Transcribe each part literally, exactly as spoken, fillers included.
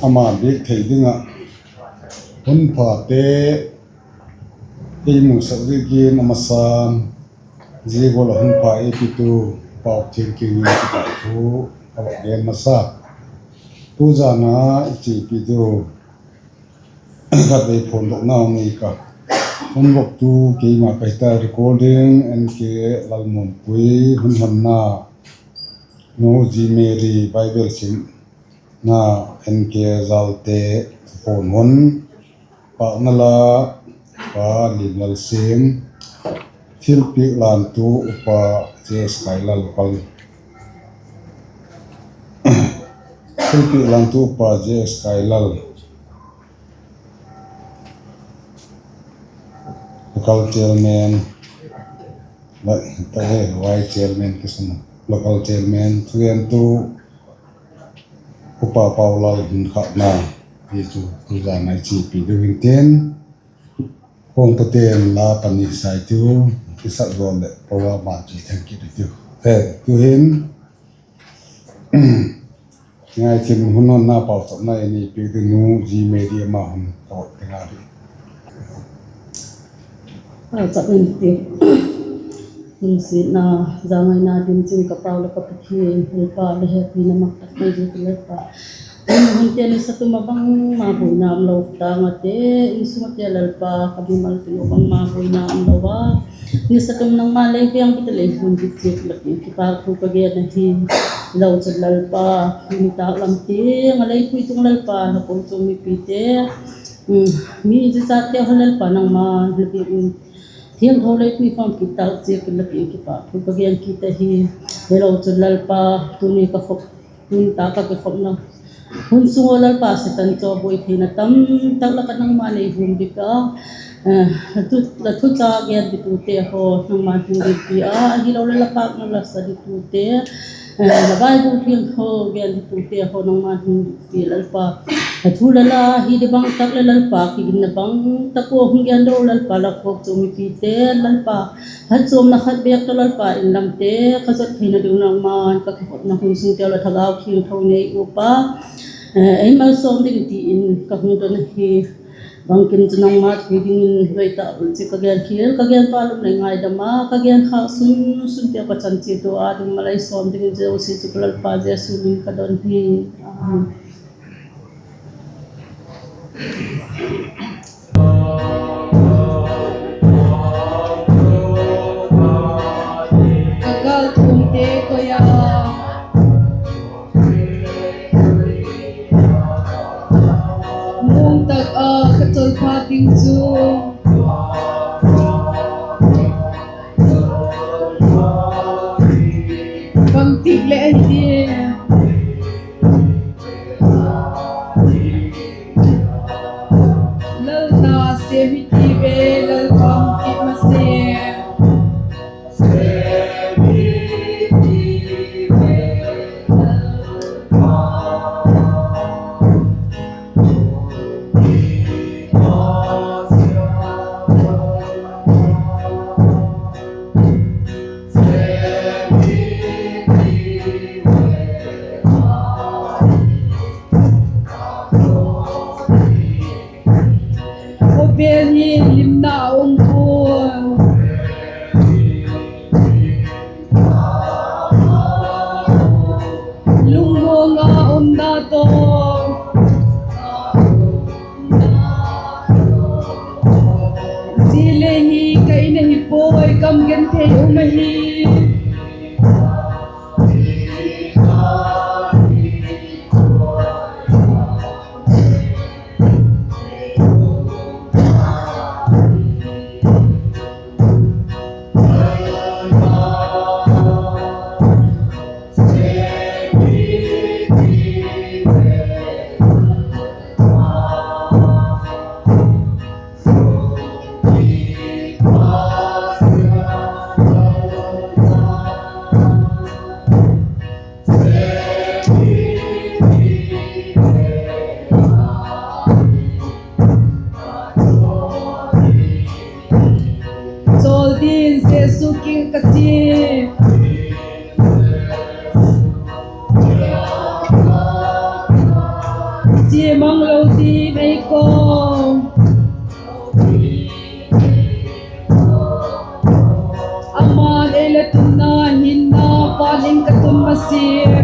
Ama biak thei ding ah hun phate ei musak ziakin a masa'n, zia gual ah hun pha ei pitu Pau Thiangthiang in kipak thu a va gen masa. Tu zan a i chiapi diu khat ei phawndoknau nei ka. Hun voktu keima ka hita, recording N K Lalmuanpui, hun honna Nu G Mary, Bible simna N K Zalte, thupuan hun pâkna la Pa Limlalsiam, thilpiak lantu Upa J S Kailal, thilpiak lantu Upa J S Kailal, local chairman, la, ta he, vice chairman kisan, local chairman, thugentu Upa Paulal hun khatna, hi chu tu zan a i chiapi diu hintin, kawngpate'n la pani sai tiu, kisak zaw leh program a chu theng kit i tiu. E, tu'hin, ngai chin hun honna pauchapna i nei piak ding Nu G Mary, ama hun ka vak ding ahi. Pauchap intin, lungsiatna, zangaina dim chun ka Pau leh ka Pathian, Lalpa, la hepina mang tak mai di ka Lalpa. Hunte nisa tum a bangma buaina umlo, tâng a te, insung a te Lalpa, ka mimal tun a bangma buaina umlo a, nisa tum nangma lei veng bit a lei hun bit chiat la kiang kipakthu ka gen ahi. Lo chun Lalpa, tuni tâk lam tiang a lei pui tung Lalpa, la kochuam mipite, mi zia chate haw Lalpa nangma la biak in thiangtho lei pui khawm kit tâk ziakin la kiang kipakthu ka gen kit ahi. Hilo chun Lalpa, tuni ka khop, tuni tâk ka kikhopna hun sung ah Lalpa, Setan chaw buai theina tamtak lak ah nangma'n ei hum bik a, la thucha gen ditute haw nangma'n hung dinpi a, ahiloleh la pâkna la sa ditute, la Bible thiangtho gen ditute haw nangma'n hung dinpi Lalpa. La thu la la hi di bang tak leh Lalpa, kiginna bang tak ua hung gen do Lalpa, la kochuam mipite Lalpa, phatchuamna khat bêk tawh Lalpa, in lamte ka zot theina ding nangma'n ka kikhopna hun sungteu la Thagau Thiangtho nei upa, ei malsawm ding ti in ka hung don ahi. Bangkim chu nangma thu dingin doi ta ul chi ka gen khial, ka gen pal um leh ngaidam a, ka gen khâk sun sunteu ka chan chiat u a ding malai sawm dingin zosia chu ka Lalpa Jesu min ka don hi. Amen. Ka kâl thuamte koi a, muang tak a ka chol phat ding chu bangtik leh ahi di. Lal na sêm hi ti ve, Lalpa hung kit ma sêm. Khawvel hi limna um pua'n, lungmuang a umna tawh, zia lei hi ka in ahi puai, kam genthei um ahi. ko. Ama'n ei la tunna hinna van in ka tun masia.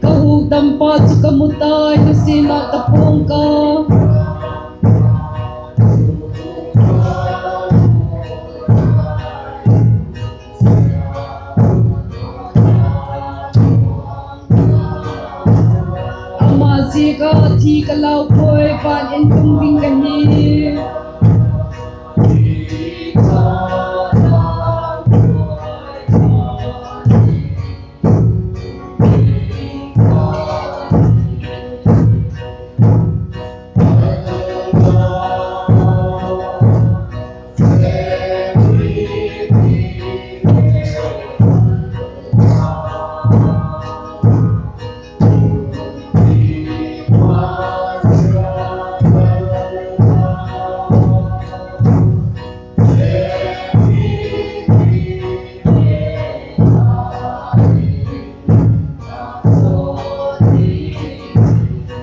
Ka hukdampa chu ka mu tai, nusia na ta pua'ng ka. Ama ziak a thi ka lau puai, van in tung ding ka hi.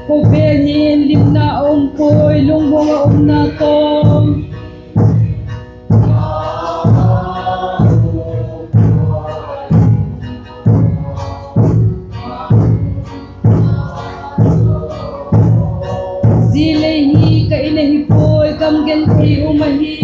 Khawvel hin limna a um puai, lungmuang a umna tawh. Zia lei hi ka in ahi puai, kam genthei um ahi.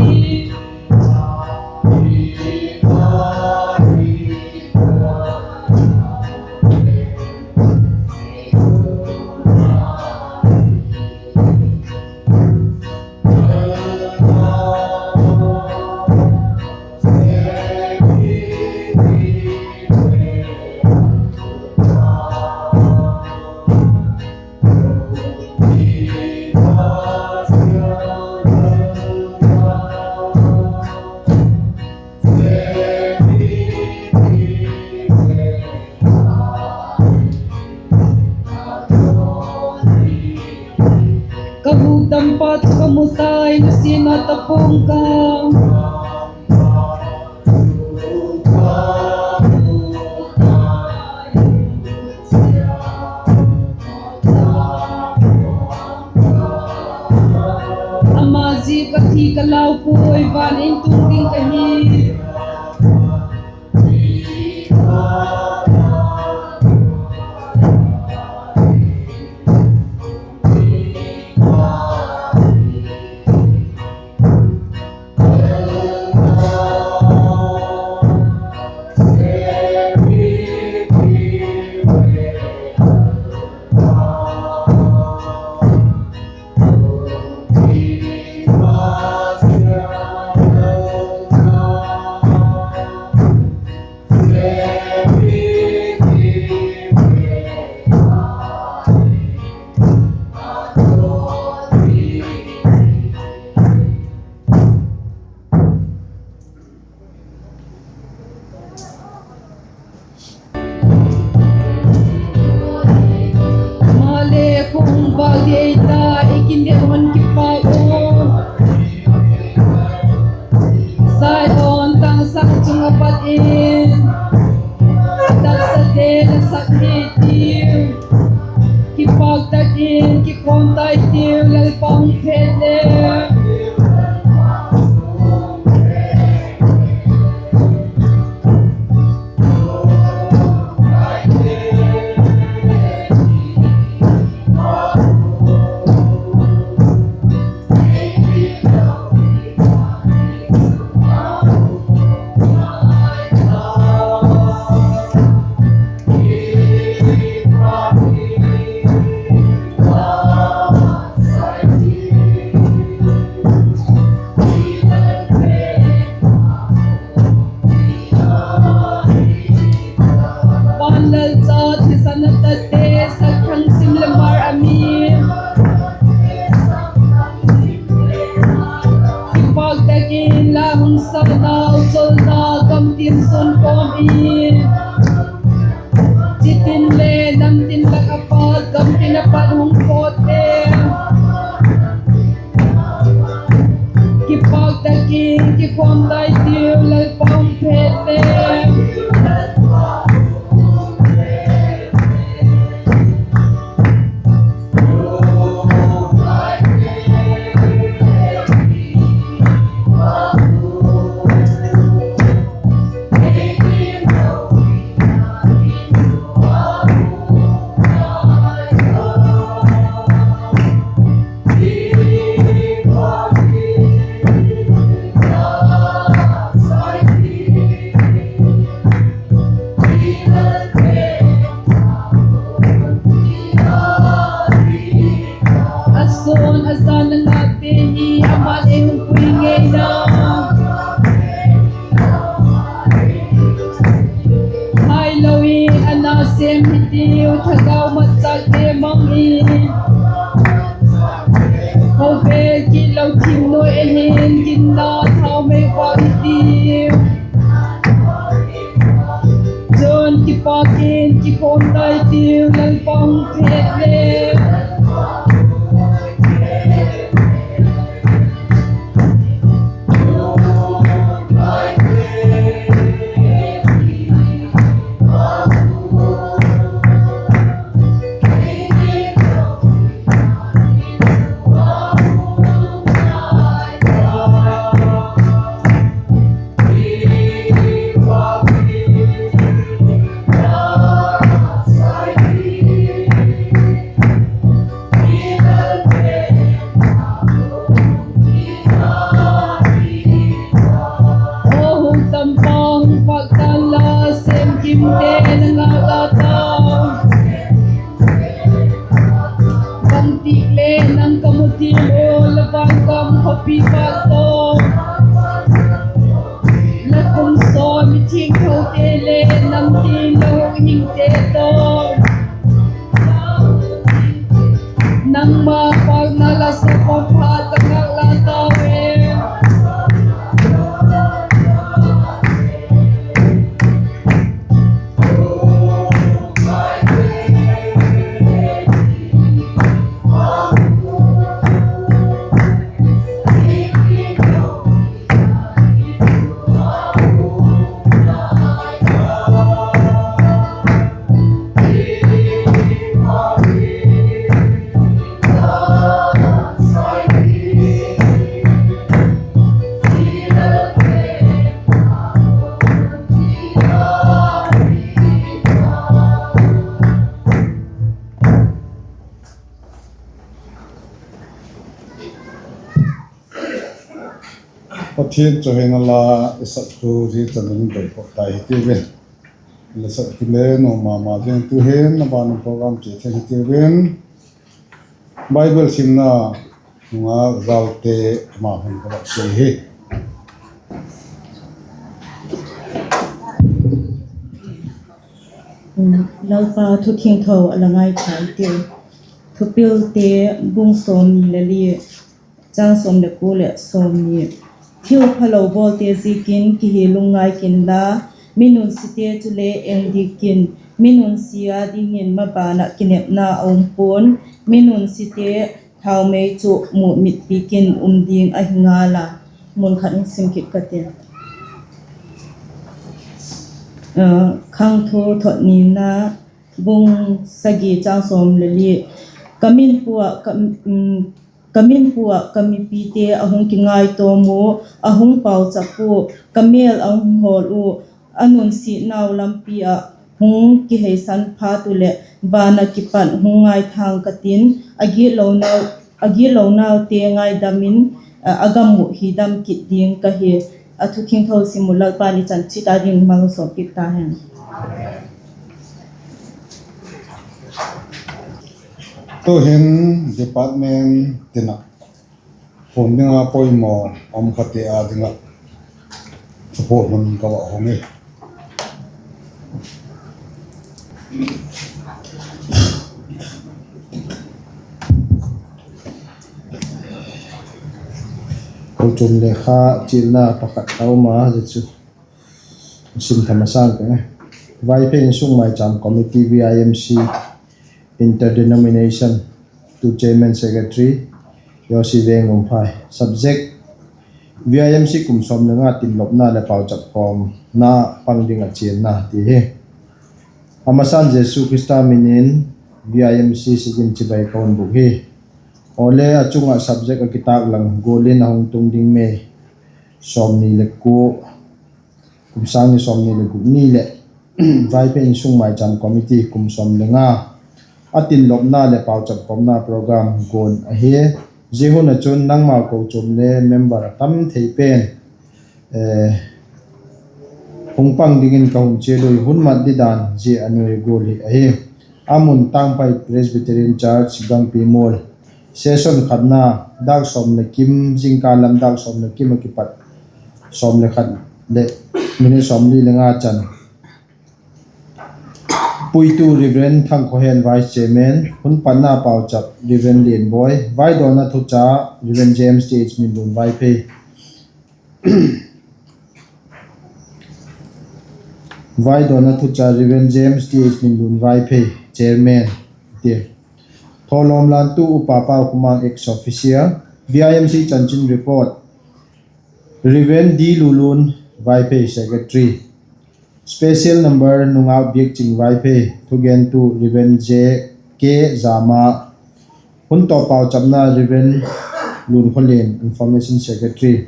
Ka hukdampa chu ka mu tai, nusia na ta pua'ng ka. Ama ziak a thi ka lau puai, van in tung ding ka hi. Male khung vak dei ta i kin deu hon kipak u. Zion tangsang chung a pat in, a taksate la sak hi tiu. Kipak tak in kikhawm tai tiu, Lalpa hung phet le. i, chitin le namtin lak a pat, gamtin a pat hung pawtte, kipak tak in kikhawm lai tiu, Lalpa hung phet le. A suan a zan a ngâkte hi ama'n ei hung pui ngeina. Hailo in a na sêm hitiu, thagau matchâkte mang in. Khawvel kit lo thim nuai ahi'n, ginna thaumei vâk hitiu. Chun kipak in kikhawm lai tiu, Lalpa hung phet le. Aw hung tam pa hung pâk tan la, sêm kimte na ngâk la tau. Bangtik le nang ka mu ti lo, la vangam khawpi pâk tawh. La kum sawn mithiangthote le namtin la hung hingte tawh. Nangma pâkna la sa khawm phat ka ngâk la tau e. Pathian chu hin a la i sak tu zia chan in doi khawk tai hitiu in. La sak tu le nuam ma ma zing tu hin a ban program chia thei hitiu in. Bible simna nunga zalte ama hun ka vak chia hi. Lalpa thu thiangtho a la ngaithai tiu. Thupilte bung sawmni le li, chang sawm le kua leh sawmni. Thil phalo bawlte ziakin kihi lungngai kin la, mi nunsite chule eng dik kin. Mi nunsia dingin maban ah kinepna a um pua'n, mi nunsite thaumei chu mu mitpi kin um ding ahi ngal a. Mun khat hung sim kit ka tin. Khangthu thot nina, bung sagi, chang sawm le li. Ka min pu ah ka, ka min pu ah ka mipite a hung kingaitawm u, a hung pauchap u, ka mêl a hung hawl u, a nunsiatnau lampi ah hung kiheisan phat u leh, van ah kipat hung ngaithang ka tin, a gitlonaute ngaidam in, a gam uh hi dam kit ding ka hi. A thu thiangtho sim u Lalpa'n i chan chiat a ding malsawm piak ta hen. Tu'hin department tin ah phun ding a poimaw um khate â ding ah thupuan hun ka va hung e. Kochuam lekha chialna pakhat a um a, zia chu Sim tha masang ka, Vaiphei Insung Maicham Committee, V I M C, Interdenomination, tu Chairman Secretary, Yosi Vengumphai. Subject: V I M C kum sawm le nga tinlopna leh pauchap khawmna pang ding ah chianna ti hi. A masan Jesu Khrista min in V I M C Sigin chibai ka hun bûk hi. Awle, a chung ah subject a kitâk lang gual in a hung tung ding May sawmni le kua, kum sâng ni sawmni le guk ni leh Vaiphei Insung Maicham Committee kum sawm le nga a tinlopna leh pauchap khawmna program gual ahi. Zia hun ah chun nangma kochuam le member a tam thei pen hung pang dingin ka hun chial ui. Hun mat didan zia a nuai gual hi ahi. A mun Tangphai Presbyterian Church, Gangpimual. Session khatna, dâk sawm le kim, zingkal lam dâk sawm le kim a kipat sawm le khat leh minute sawmli le nga chan. Puitu Reverend Thangkhohen, Vice Chairman. Hun patna pauchap, Reverend Lianbawi. Vaidawnna thucha, Reverend James Th Minlun, Vaiphei. Vaidawnna thucha, Reverend James Th Minlun, Vaiphei, Chairman, ti. Thawlawm lantu, Upa Paukhumang, ex officio. V I M C chanchin report, Reverend D Lulun, Vaiphei, Secretary. Special number, Nungak Biakching, Vaiphei. Thugentu, Reverend J K Zama. Hun tawp pauchapna, Reverend Lunkholian, Information Secretary.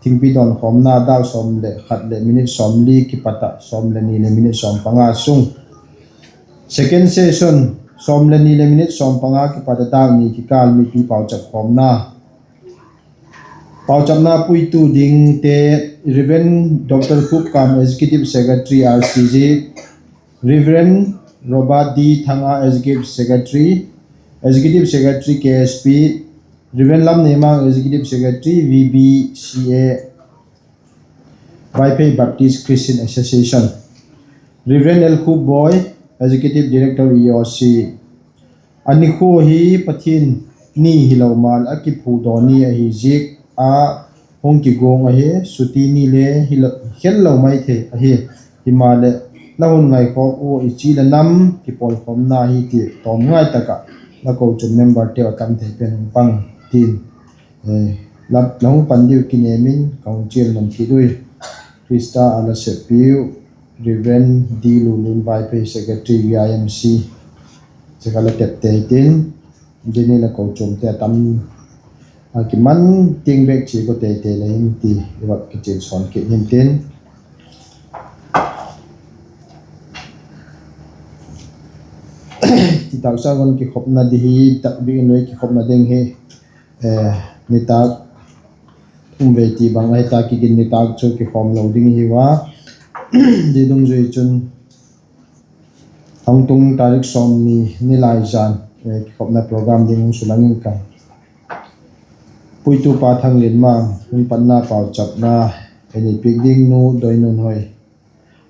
Thingpi dawnkhawmna, dâk sawm le khat leh minute sawmli kipat ah sawm le ni leh minute sawm panga sung. Second session, sawm le ni leh minute sawm panga kipat ah dâk ni kikâl mipi pauchap khawmna. Pauchapna puitu dingte, Reverend Doctor Khup Kam, Executive Secretary, R C G, Reverend Robert D Thanga, Executive Secretary, Executive Secretary, K S P, Reverend Lamneimang, Executive Secretary, V B C A, Vaiphei Baptist Christian Association, Reverend L Khupboi, Executive Director, E O C. A nikhua hi Pathian ni hilo mal a kiphudaw ni ahi ziak a hung kiguang ahi, suti ni le hilo, khel lo mai thei ahi. Himaleh, la hun ngaikhawk ua i chi le nam kipawlkhawmna hi ti tawm ngai tak ah la kochuam memberte a tam thei pen hung pang tin, la hung pan diu kinêm in ka hung chial nuam kit ui. Khrista a la seppiu Reverend D Lulun, Vaiphei, Secretary, V I M C, zia kha la tepte hitin, zia ni la kochuamte a tam a kiman tiang bek chia ko teitei le hin ti i vak kichian sawn kit hintin. Ti taksa gon kikhopna di hi, tak bik in lei kikhopna ding hi, nitâk thum vei ti bang ahi ta, kigin nitâk chu kikhawm lo ding hi ua. Zia dungzui chun hung tung tarik sawmni ni lai zan kikhopna program ding hung sulang ing ka. Puitu pa Thanglianmang, hun patna pauchapna ei nei piak ding Nu Doinunhoi.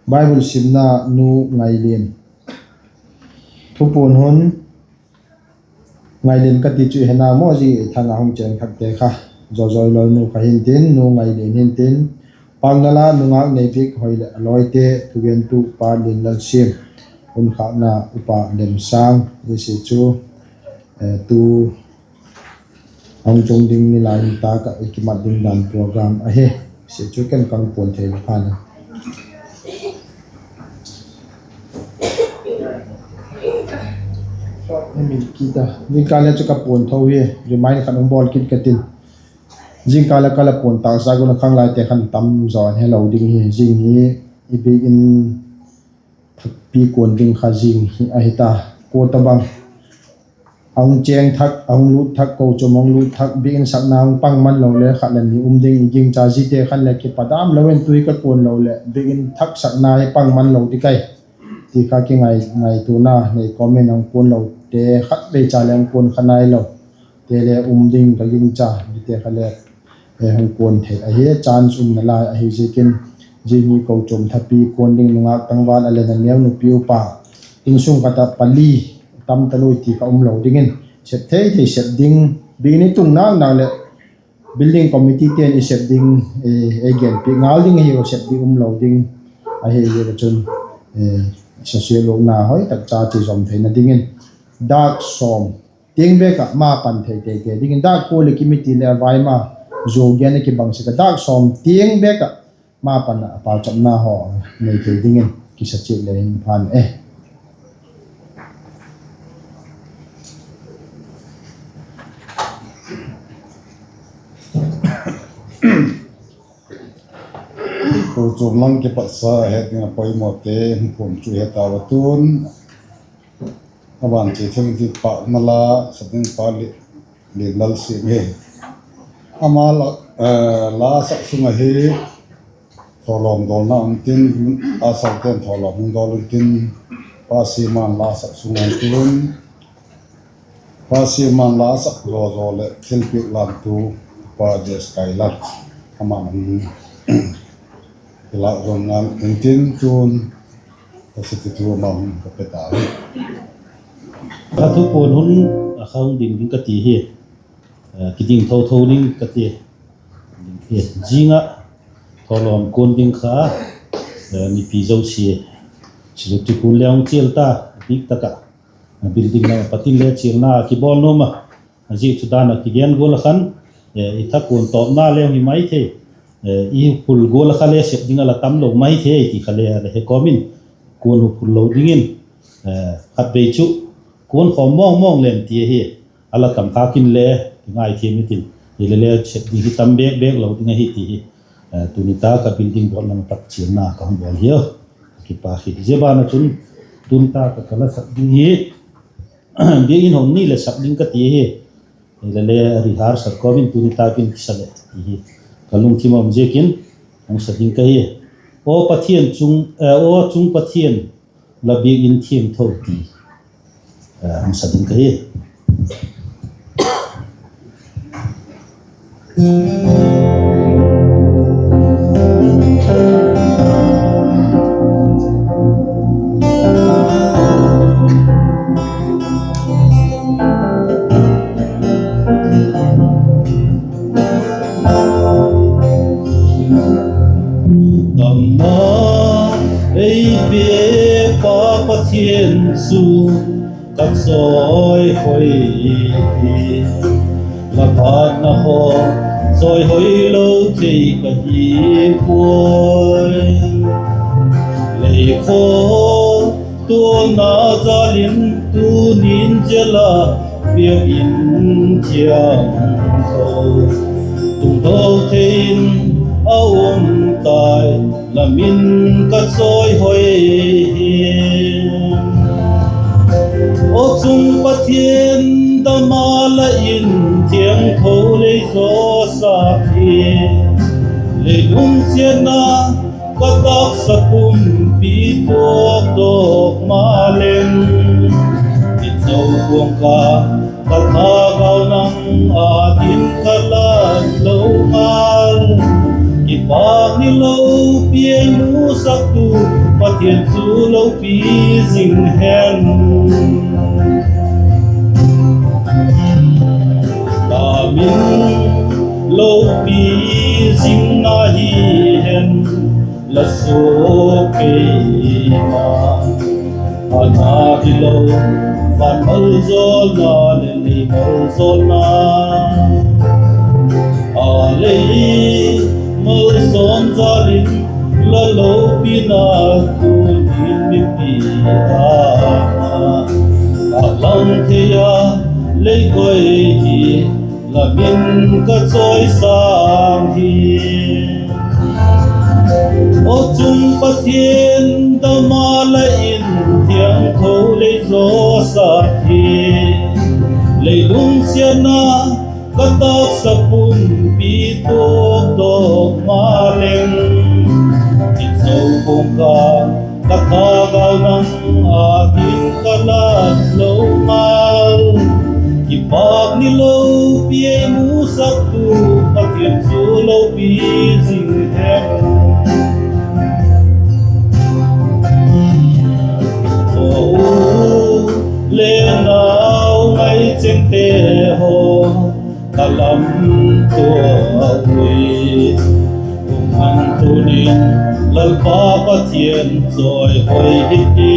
Bible simna Nu Ngailian. Thupuan hun, Ngailian ka ti chu i he na maw, zia thang a hung chêng thakte kha, Zawzawi lawinu kha hintin, Nu Ngailian hintin, pâkna la nungâk Neibik Hoi leh a lawite, thugentu pa Lianlalsiam, hun khâkna Upa Lemsâng, zia chu tu a hung tung ding ni lai in tak ah i kimat ding dan program ahi. Zia chu ken ka hung puan thei lo phan a. Zingkal le chu ka puan tho hi, remind khat hung bawl kit ka tin. Zingkal le ka la puan tâksa gon a khanglaite khan tam zaw an helo ding hi, zing hi i Biak In thakpi kuan ding kha zing hi ahi ta. Kua tobang a hung chêng thak, a hung lût thak, kochuam a hung lût thak, Biak In sakna hung pang man lo le khat le ni um ding i gingcha, ziate khan le kipadam lo in tu hi ka kuan lo leh Biak In thak sakna hi pang man lo ding kai ti kha kingaituana nei kawm in, a hung kuan lote khatvei cha le hung kuan kha nai lo te le um ding ka gingcha, ziate kha le hung kuan thei ahi, chance um nalai ahi ziakin, zia ni kochuam thapi kuan ding nungâk tangval a le na neu nupi upa, insung khat ah pali tam talua ti kha um lo dingin, sep thei thei sep ding, Biak In i tung nâk nâk leh building committeete'n i sep ding, ei genpiak ngal ding ahi, sep ding um lo ding. Ahiziak ah chun, eh, sasialukna hoi tak cha chi zom theina dingin, dâk sawm tiang bek ah ma pan thei tei tei dingin, dâk kua leh kim i ti leh a vai ma, zuau gen a kibang sek a, dâk sawm tiang bek ah ma pan ah pauchapna haw nei thei dingin kisa chiat le hin phan e. Kochuam lam kipatsa het ding a poimawte hung pum chu he tau a tun. A ban chia theng ti pâkna la sak ding pa Lianlalsiam hi. Ama la, eh, la sak sung ahi, thawlawm dawlna um tin, a saute'n thawlawm hung dawl intin, Pa Siaman la sak sung a tun, Pa Siaman la sak zaw zaw leh thilpiak lantu Pa Des Kailal, ama'n hung kilâk zaw ngal intin, tun ka siti thu ama hung ka pe ta hi. Ka thupuan hun a kha hung ding ding ka ti hi, eh, kiding tho tho ding ka ti. Zing ah thawlawm kuan ding kha, eh, mipi zosia, secretary kuan le hung chial ta, bik tak ah, building lam a pat in le chialna kibawl nuam a, a zia chu dan ah kigen gual a khan, eh, i thakuan tawpna le hi mai thei, eh, i phul gual a kha le sep ding a la tam lo mai thei ti kha le a la he kawm in, kuan hu phul lo dingin, eh, khatvei chu kuan khawm mawng mawng leng ti ahi, a la tam khâk inle kingai thiam intin, hile le sep ding hi tam bêk bêk lo ding ahi ti hi, eh, tuni tak a building board lam a pat chialna ka hung bawl hi a, kipak hi. Zia ban ah chun tuni tak a ka la sak ding hi, biakin hon ni leh sak ding ka ti hi, hile le rehearsal kawm in tuni tak in kisa leh ti hi ka lungthim a um ziakin hung sa ding ka hi. Aw Pathian chung, eh, Aw chung Pathian, la biakin thiangtho ti, eh, hung sa ding ka hi. Damna ei pe Pa Pathian chu ka chawihoi hi, la phatna haw chawihoi lo thei ka hi puai. Lei khaw tualna jal in tuni'n zel a biakin thiangtho tungtho thei in a um tai, la min ka chawihoi hi. Aw chung Pathian, dam a la In thiangtho lei zaw sa hi, leilung siatna ka taksa pumpi tuak tawk ma leng, i cho puang ka, ka thagau nang â ding ka lat lo ngal. Kipâk ni lopi ei musaktu Pathian chu lopi zing hen. La min lopi zingna hi hen, la suak keima. A na hilo, van malzawlna leh lei malzawlna, a lei malzawn zal in la lopina tuni'n mipi â a lang thei a lei koi hi, la min ka chawisâng hi. Aw chung Pathian, dam a la In thiangtho lei zaw sa hi, leilung siatna ka taksa pumpi tuak tawk ma leng, i cho puang ka, ka thagau nang â ding ka lat lo ngal. Kipâk ni lopi ei musaktu Pathian chu lopi zing hen. Aw u le nau ngai chengte haw, ka lam tua ui. Hun tuni Lalpa Pathian chawihoi hi ti,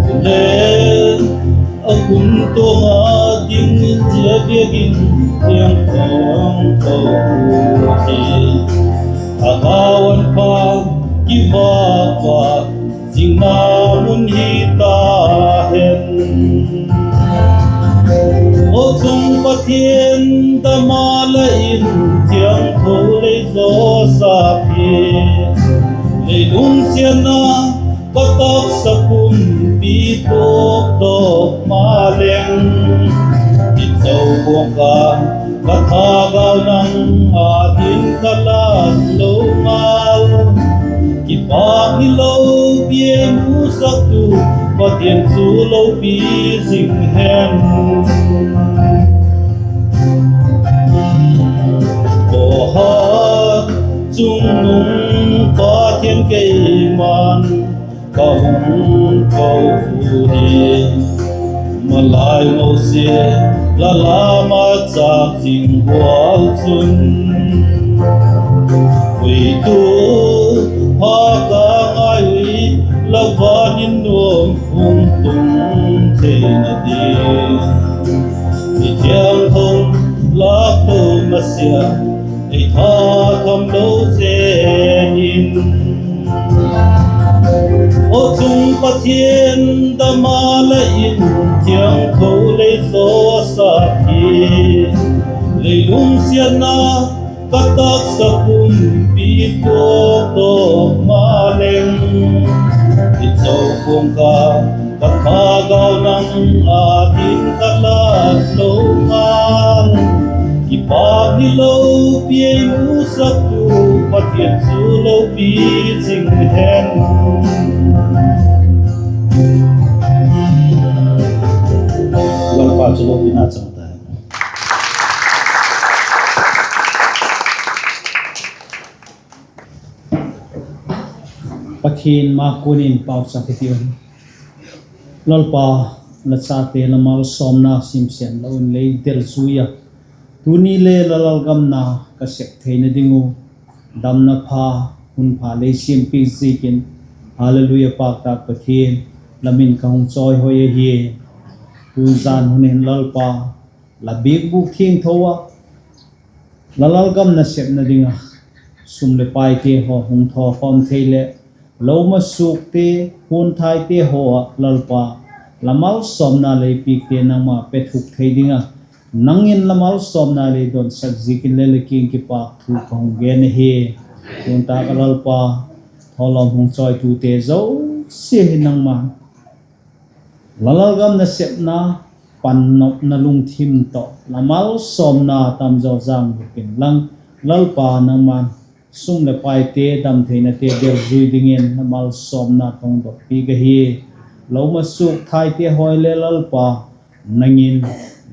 tu le a hun tung a ding in zia biakin thiangtho ko hi. Thagau an pha kivak vak zingna mun hi ta hen. Aw chung Pathian, dam a la in thiangtho lei zaw sap hi. Leilung siatna ka taksa pumpi tuak tawk maleng, i cho puang ka, ka thagau nang â ding ka lat lo ngal. Kipâk hilo, piai musaktu Pathian chu lopi zing hen. Aw ha, chungnung Pathian keima'n ka hung ko hi. Malai Mosi la lam a châk zing gual chun, puitu pha ka ngai ui, la van in nuam hung tung theina ding. Mi thiangtho lâk lo masia, ei tha tham lo zen in. Aw chung Pathian, dam a la in thiangtho lei zaw sap hi. Leilung siatna ka taksa pumpi tuak tawk maleng, i cho puang ka, ka thagau nang â ding ka lat lo ngal. Kipâk hilo, piai musaktu Pathian chu lopi zing hen. Lalpa chu lopina chang ta hen. Pathian ma kuan in pauchap i ti un. Lalpa, la chate la malsawmna simsen lo in lei del zui a, tuni le la lalgam na ka sep theina ding uh damna pha, hun pha lei siampiak ziakin, Hallelujah, pâk tâk Pathian, la min ka hung chawihoi ahi. Tu zan hun hin Lalpa, la biakbûk thiangtho ah la lalgam nasepna ding ah sum leh paite haw hung thawkhawm thei leh, lo masûkte, hunthaite haw ah Lalpa, la malsawmna lei piakte nangma pe thuk thei ding ah, nang in la malsawmna lei dawnsak ziakin le la kiang kipâk thu ka hung gen ahi. Tun tâk ah Lalpa, thawlawm hung chawitute zosia hi nangma la lalgam nasepna pan nopna lungthim tawh la malsawmna tamzaw zang bûk inla, Lalpa nangma'n sum leh paite damtheinate delzui dingin la malsawmna ka hung dotpiak ahi. Lo masûk thaite haw le Lalpa, nang in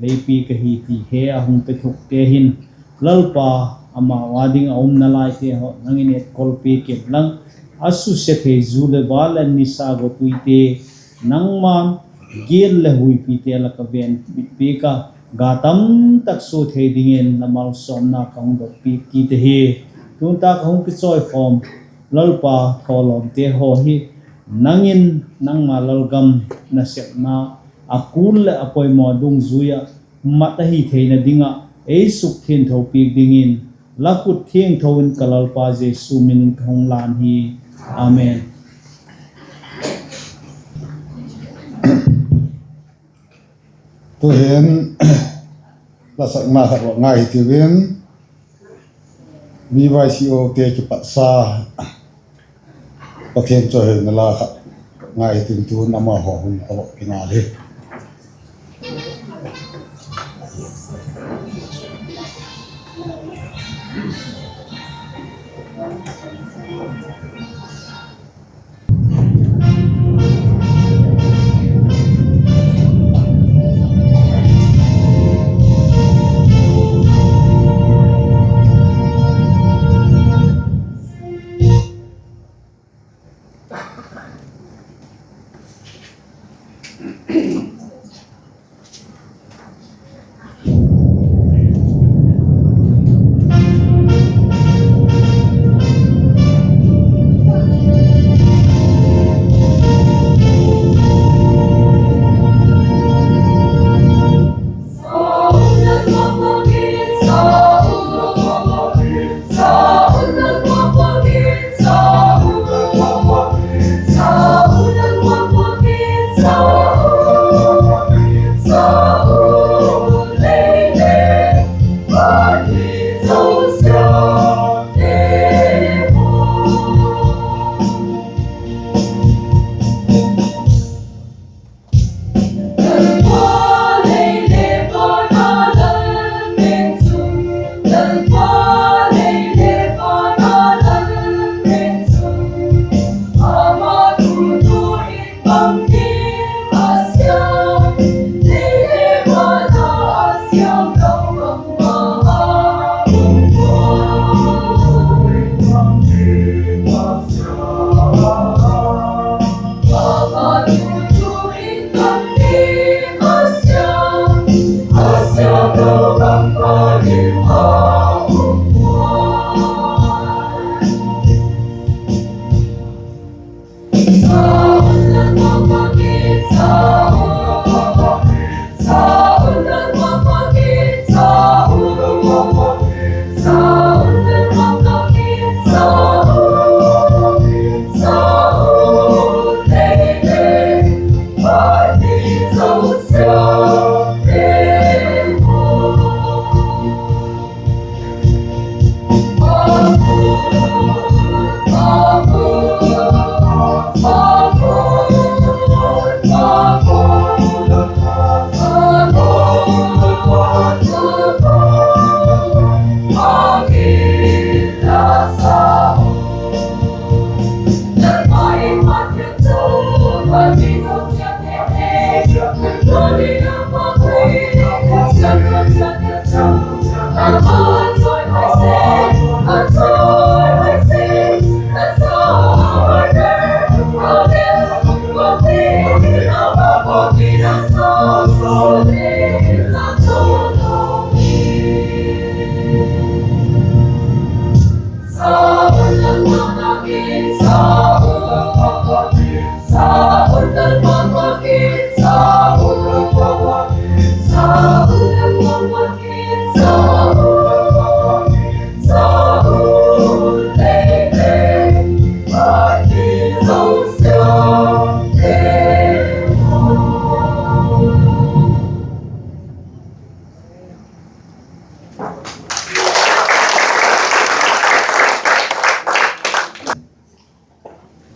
lei piak ahi ti he a hung pe thukte hin, Lalpa, amau â ding a umna laite haw nang in etkolpiak inla, a susia thei zu leh vâl leh nisa gawtuite, nangma'n gial leh huipite lak ah venbitpiak a, ga tamtak sua thei dingin la malsawmna ka hung dotpiak kit ahi. Tun tâk ah hung kichawikhawm Lalpa, thawlawmte haw hi nang in nangma lalgam nasepna a kul leh a poimaw dungzui ah mat ahi theina ding ah ei sukthiangthopiak dingin la khut thiangtho in ka Lalpa Jesu min in ka hung lân hi. Amen. Tu'hin la sakna khat va ngai hitiu in, B Y C O te kipatsa Pathian chawihoina la khat ngai hitiu in, tu'hin amahaw hun ka va kingal hi.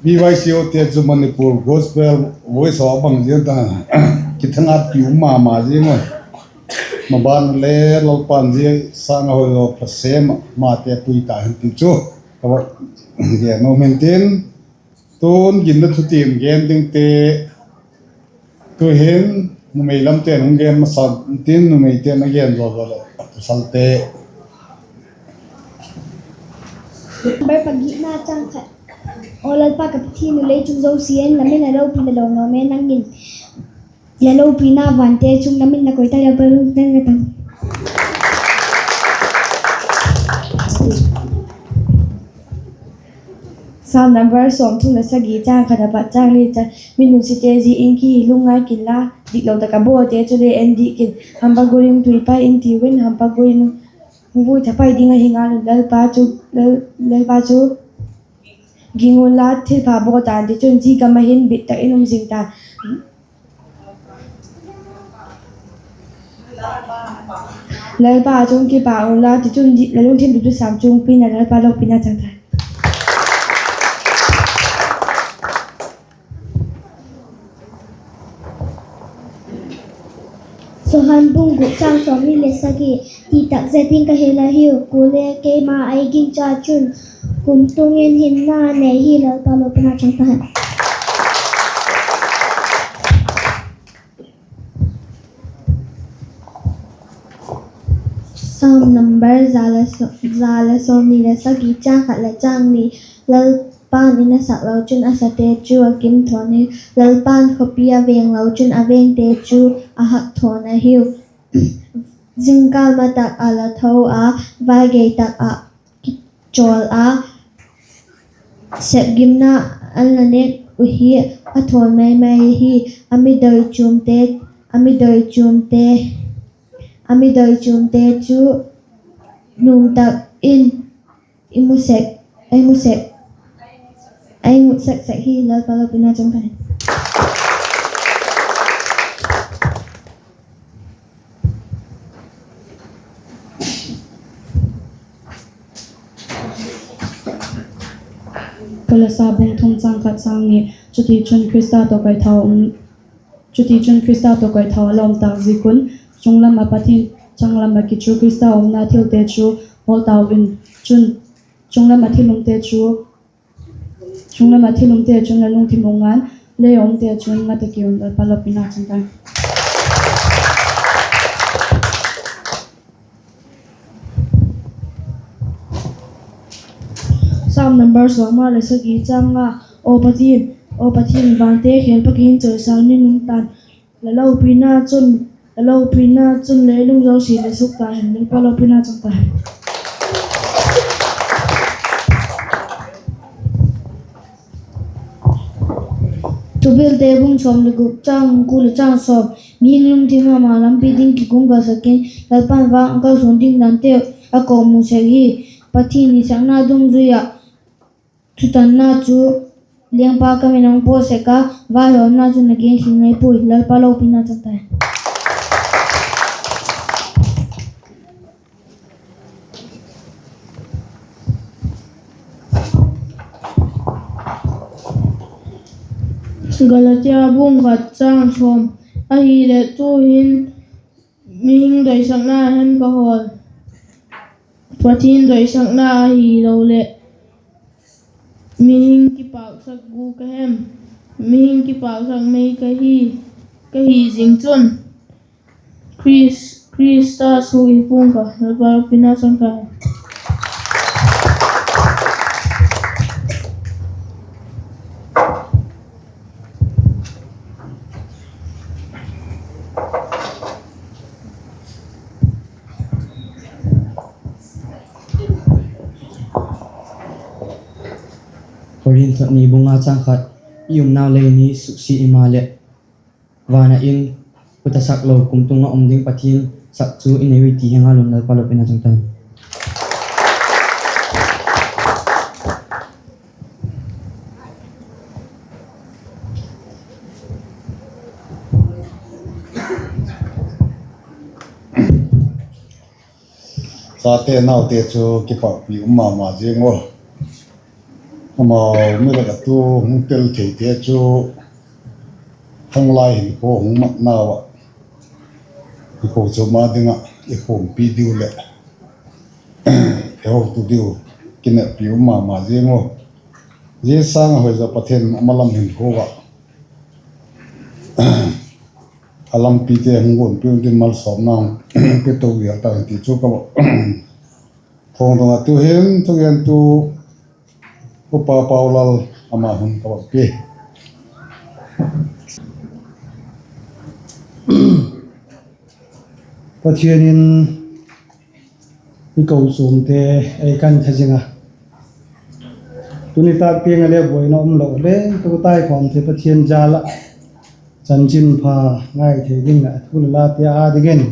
B Y C O te chu Manipur Gospel Voice haw bang ziang ta, kithangâtpi um ma ma ziang a. Maban le Lalpa'n zia sâng a hoi lo pha sêm a, mate pui ta hen ti chu ka va gen nuam intin, tun ginna thutiam gen dingte, tu'hin numei lamte'n hung gen masa intin, numeite'n a gen zaw zaw leh pasalte'n. Number pagina châng khat. Aw Lalpa ka Pathian, u lei chung zosia'n la min a lopina lo nuam e, nang in la lopina vante chung la min la koi ta, Lalpa lungna tang. Psalm number sawmthum leh sagi, châng khat apat châng li chan. Mi nusiate zi in ki hi lungngai kin la, diklo tak a bawlte chule en dik in. Hampa gual in tuipai in tiu in, hampa gual in hung vui thapai ding ahi ngal un, Lalpa chu, Lal-, Lalpa chu ging unla, thilpha bawl tan, tichun zi gam ah hin bit tak in um zing ta. Lalpa chung kipak unla, tichun la lungthim dutu sam chung pina, Lalpa lopina chang ta. Johan bung guk châng sawmni leh sagi. Ti tak zet in ka hil ahiu, kule keima ei gingcha chun, kumtuang in hinna nei hi, Lalpa lopina chang ta hen. Psalm number za le so-, za le sawmni le sagi, châng khat le châng ni. Lalpa'n in a sak lo chun a sate chu a kim thawn hi, Lalpa'n khawpi a veng lo chun a vengte chu a hak thawn ahiu. Zingkâl ma tak ah la tho a, vai gei tak ah kichawl a, sepgimna an la nêk uh hi, a thawn mai mai hi. A mi doi chuamte, a mi doi chuamte, a mi doi chuamte chu nuam tak in i mu sek, ei mu sek, ei mu sek sek hi, Lalpa lopina chang ta hen. Kolosa bung thum châng khat châng ni. Chutichun Khrista tawh koitha um, chutichun Khrista tawh koitha a la um tâk ziak un, chunglam ah Pathian changlam ah kichu Khrista umna thilte chu bawl tau in. Chun, chunglam ah thil umte chu, chunglam ah thil umte chun la lungthim u ngan, lei a umte chun nga ta ki un, Lalpa lopina chang ta. Psalm number sawmnga leh sagi, châng nga. Aw Pathian, aw Pathian, vante khêl pakhin chawisâng in um tan, la lopina chun Lopina chun le lungzawsi le suk ta hen, Lalpa lopina chang ta hen. Thupilte bung sawm le gup, chang kua le chang sawm. Mihing lungthim ama lampi ding kikung ka sak in, Lalpa'n vang a kalsuan ding danteu a ko mu sek hi. Pathian i sakna dungzui ah thutanna chu lengpa ka min a hung paw sek a, vaihawmna chun a gen khin ngai puai. Lalpa lopina chang ta hen. Galatia bung khat chang sawm. Ahileh tu'hin mihing doisakna hen ka hawl, Pathian doisakna ahiloleh mihing kipâksak gu ka hem? Mihing kipâksak mei ka hi, ka hi zing chun Khris-, Khrista suk hi pua'ng ka, Lalpa lopina chang ta hen. Korinth ni bung nga chang khat, i umnau lei ni suksi i maleh, van ah in, khut a sak lo kumtuang ah um ding Pathian sak chu i nei ui ti hi ngal un, Lalpa lopina chang ta hen. Chate naute chu kipakpi um ma ma ziang u. Amau mi lak ah tu hung tel theite chu, thanglai hinkhua hung matnau ah i kochuam a ding ah i khumpi diu leh i hotu diu kineppi um ma ma ziang u. Zia sâng a hoi zaw Pathian a malam hinkhua ah a lampite hung guanpiu ding malsawmna hung pe to zel ta hen ti chu ka thuakdawng a, tu'hin thugentu Upa Paulal ama hun ka va pia. Pathian in i kochuamte ei kantha zing a, tuni tâk tiang ah le buaina um lo le tu taikhawmte Pathian jal ah chanchinpha ngai thei ding ah thu le late â dingin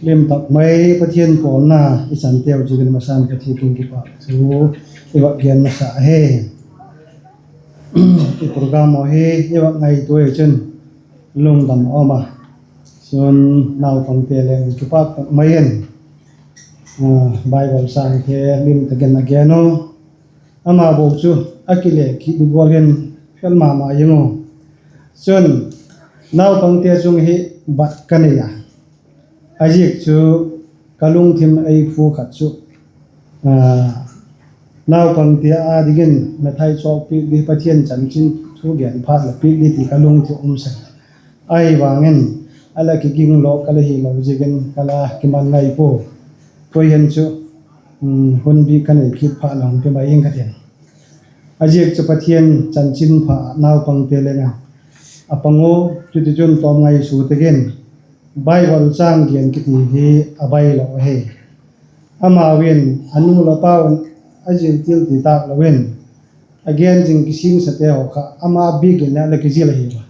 lim tak mai Pathian pawlna i chanteu ziakin masa'n ka thi tung kipâk thu i va gen masa ahi. I program haw hi i va ngaitua chun lungdam a um a, chun naupangte leng kipâk tak mai in Bible sângte lim tak in a gen u. Ama bawk chu a kile kit gual in fel ma ma ing u. Chun naupangte chung hi bat ka nei a, a ziak chu ka lungthim ei phu khat chu naupangte â dingin methai chawk piak di, Pathian chanchin thu gen phat la piak di ti ka lungthim um sek. Ahivangin a la kiging lawk ka la hilo ziakin ka la kiman ngai pua. Tu'hin chu hun bik ka nei kit phat la hung pe mai ing ka tin. A ziak chu Pathian chanchinpha naupangte leng a pang u, chutichun tawm ngai su tak in Bible châng gen kiti hi a bailo ahi. Amau in a nu la pau in a zil til ti tâk lo in a gen zing kisingsate haw kha ama bik in a la kizil ahi a,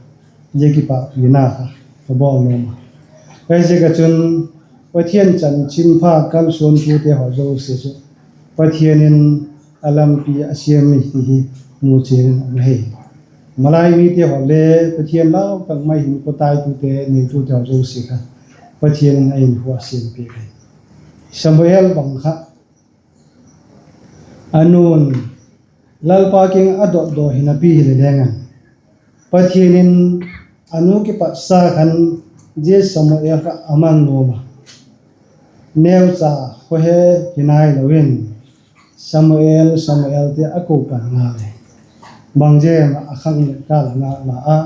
zia kipakpina kha ka bawl nuam a. Ziaziak ah chun Pathian chanchinpha kalsuantute haw zosia chu Pathian in a lampi a siam mi ti hi mu chian in um ahi. Malai mite haw le Pathian lau tak mai hin khua taitute neitute haw zosia kha Pathian in a hinkhua a siam piak ahi. Samuel bang kha a nu'n Lalpa kiang a dotdaw hinapi hile leng an, Pathian in a nu kipatsa khan zia Samuel kha a mang nuam a, neucha khaw he hi nailo in Samuel, Samuel ti a ko pan ngal e. Bang ziak a khang le kâl a ngâk la a,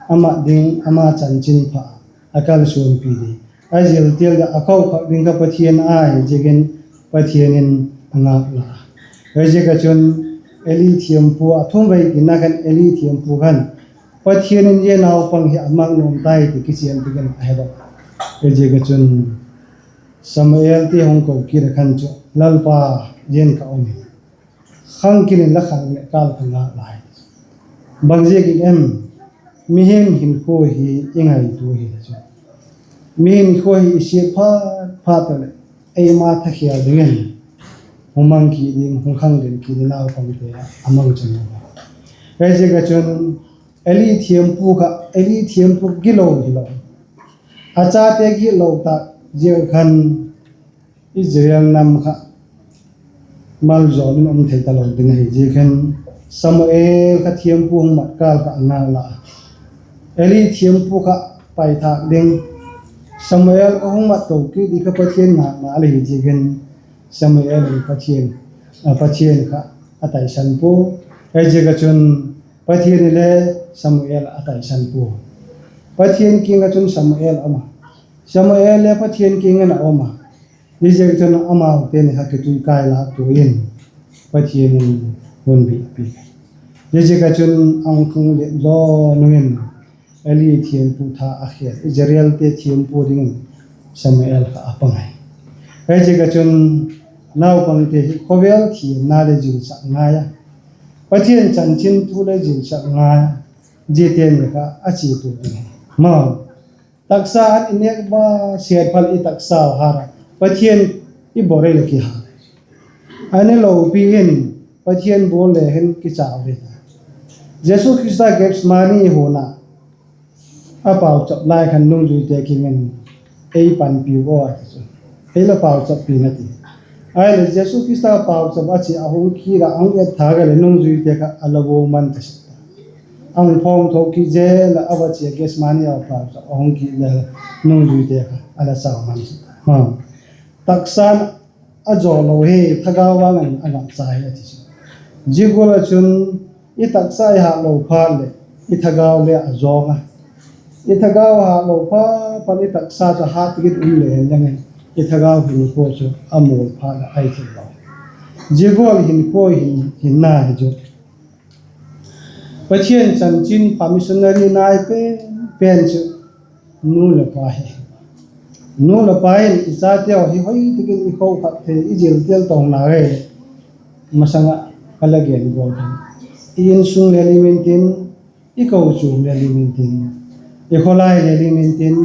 ama ding ama chanchinpha a kalsuanpi di, a zil til di a ko khak ding kha Pathian ahi ziakin Pathian in a ngâk la a. Ziaziak ah chun Eli thiampu a thumvei tina khan Eli thiampu khan Pathian in zia naupang hi a mang nuam tai ti kichian tak in a he dok a. Ziak ah chun Samuelte hung ko kit ah khan chu, Lalpa, zia ka um in, khang kit inla, khang leh kâl ka ngâk lai. Bangziakin em? Mihing hinkhua hi i ngaitua hile chu, mihing hinkhua hi i siat phat phat taleh, eima thakhel dingin hung mang kit ding, hung khang den kit ding naupangte a mang chan lo. Ziak ah chun Eli thiampu kha, Eli thiampu gilo hilo, a chate gilo tak ziak ah khan Israel nam kha maljawl in um thei talo ding ahi ziak khan, Samuel kha thiampu hung mat kâl kha a ngâk la a, Eli thiampu kha paithâk ding, Samuel kha hung mat to kit ding kha Pathian ngâkna la hi ziak in, Samuel in Pathian, Pathian kha a taisan pua. Ziak ah chun Pathian in le Samuel a taisan pua. Pathian kiang ah chun Samuel a um a, Samuel le Pathian kiang in a um a, ziaziak chun amaute ni kha kituikai lâk tua in, Pathian in hun bikpi. Ziaziak ah chun a hung khang leh zaw nung in, Eli thiampu tha a khel, Israelte thiampu dingin Samuel kha a pang ahi. Ziaziak ah chun naupangte hi khawvel thiamna leh zilsak ngai a, Pathian chanchin thu leh zilsak ngai a, ziate ni kha a chia tua ding ahi. Maw, taksa an i nêk ba, siat phat i taksau hat a, Pathian i bawr ei le kiha, a ne lopi in Pathian bawl le hin kichau ding ta. Jesu Khrista Gethsemane huan a a pauchap lai khan nungzuite kiang in, Ei panpiu aw, a ti chu, ei la pauchappi in, a ti. Ahileh Jesu Khrista pauchap a chia a hung kit a, a hung et thâk a leh nungzuite kha a la buang man ta sek ta. A hung phawng tho kit zel a, a va chia Gethsemane a pauchap a hung kit le, nungzuite kha a la chau man sek ta. Taksa'n a zaw lo hi, thagau vang in a ngap cha hi, a ti chu. Zia gual ah chun i taksa i hât lo phat leh i thagau le a zawng a. I thagau hât lo phat phat i taksa chu hât tak in um le hen lang in, i thagau hinkhua chu a mual phat leh ahi thei lo. Zia gual hinkhua hinna hi chu, Pathian chanchinpha missionary nai pen pen chu nu leh pa hi. Nu leh pa in i chate haw hi hoi tak in i khokhat thei, i zil tel tona hi. Masang ah ka la gen gual khan, i insung le lim intin, i kochuam le lim intin, i khawlai le lim intin,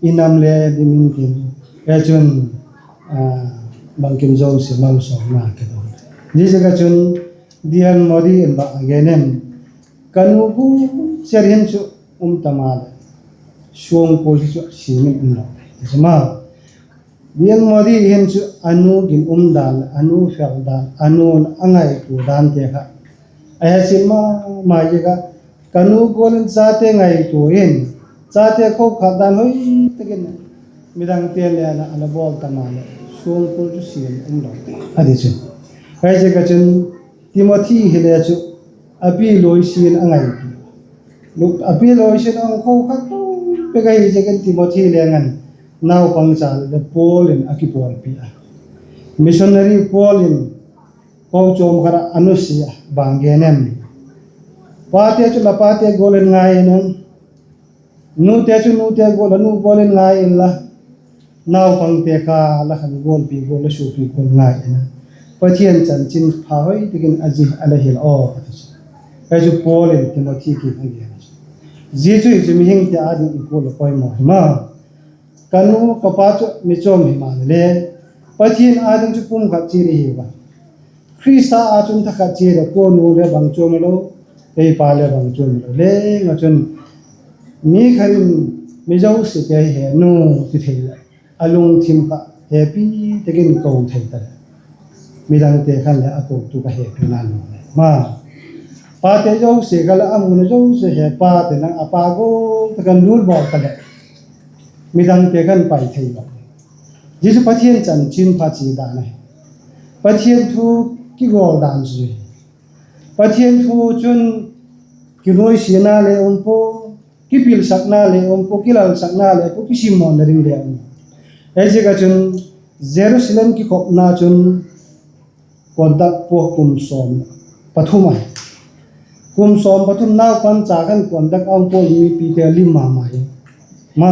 i nam le lim intin, e chun, bangkim zosia malsawmna ka do. Ziaziak ah chun D L Moody in bang a gen em? Ka nu gu chiat hin chu um ta maleh, suangkul hi chu siam in um lo. D L Moody hin chu a nu ginum dan, a nu fel dan, a nu'n a ngaitua dante kha a he chian ma ma ziak a, ka nu gual in chate ngaitua in, chate khokhat dan hoi tak in, midangte le a la bawl ta maleh, suangkul chu siam um lo, a ti chu. Ziaziak ah chun Timothy hile chu a pi Lois in a ngaitua, a pi Lois in a hung khokhat pek ahi ziakin Timothy leng an naupangcha le Paul in a kipawlpi a. Missionary Paul in kochuam khat ah a nusia a, bang gen em? Pate chu la pate gual in ngai in, nute chu nute gual, la nu gual in ngai inla, naupangte kha la khan gualpi gual, la suapi gual ngai in a, Pathian chanchinpha hoi tak in a zi a la hil aw, a ti chu. Hi chu Paul in Timothy kiang a gen a chu. Zia chu hi chu mihingte â ding i gual a poimaw hi ma. Ka nu ka pa chu mi chuam himaleh, Pathian â ding chu pumkhat chiat i hiu a. Khrista â chun thakhat chiat a, kua nu le bang chuam hilo, kei pa le bang chuam hilo, leng ah chun mi khat in mi zosia kei he nu ti thei leh, a lungthim kha hepi tak in ko thei ta leh, midangte khan le a kotu ka hepina nu le ma. Pate zosia kha le a muna zosia he pate nang a pa gual tak in lût bawl ta leh, midangte khan pai thei lo. Zia chu Pathian chanchinpha chia dan ahi. Pathian thu kigawl dan chu hi. Pathian thu chun kinuaisiana le um pua, kipilsakna le um pua, kilalsakna le pua, kisimmawnna ding le um. Ziaziak ah chun Jerusalem kikhopna chun kuandak pua kum sawm pathum ahi. Kum sawm pathum naupangcha khan kuandak a um pua, mipite lim ma ma hi. Ma,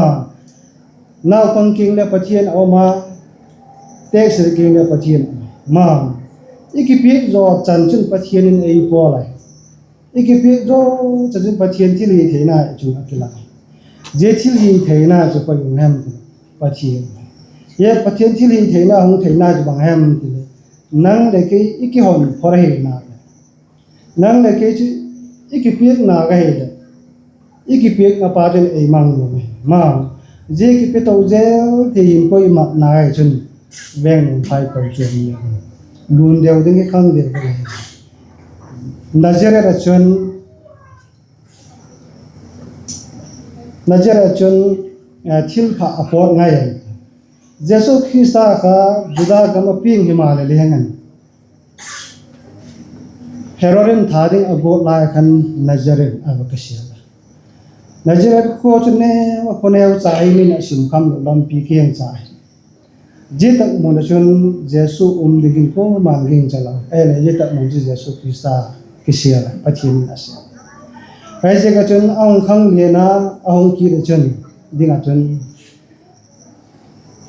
Naupang kiang le Pathian a um a, teksel kiang le Pathian a um a. I kipiak zaw chan chun Pathian in ei pawl a, i kipiak zaw chan chun Pathian thilhitheina chung a kilâk a. Zia thilhitheina chu koi hung hem ti, Pathian. Zia Pathian thilhitheina hung theina chu bang hem ti leh, nang leh kei i kihon phot ahina leh, nang leh kei chu i kipiakna ka hileh, i kipiakna pa chun ei mang nuam ahi. Ma, zia kipe to zel thei hinkhua i matna ahi chun, veng nuam phai ko chu hi, lun deu ding i khang deu ka hi. Nazareth ah chun, Nazareth ah chun thilpha a pawt ngai a. Jesu Khrista kha Juda gam a piang himaleh leng an, Herod in that ding a guat lai khan Nazareth a va kisial a. Nazareth khua chu neu a, khua neu cha hi, min a sim kham lo, lampi kiang cha hi. Zia tak mun ah chun Jesu um dingin kuama'n gingcha lo, ahileh zia tak mun chu Jesu Khrista kisial a, Pathian in a siam. Hiziak ah chun a hung khang lian a, a hung kit ah chun, ding ah chun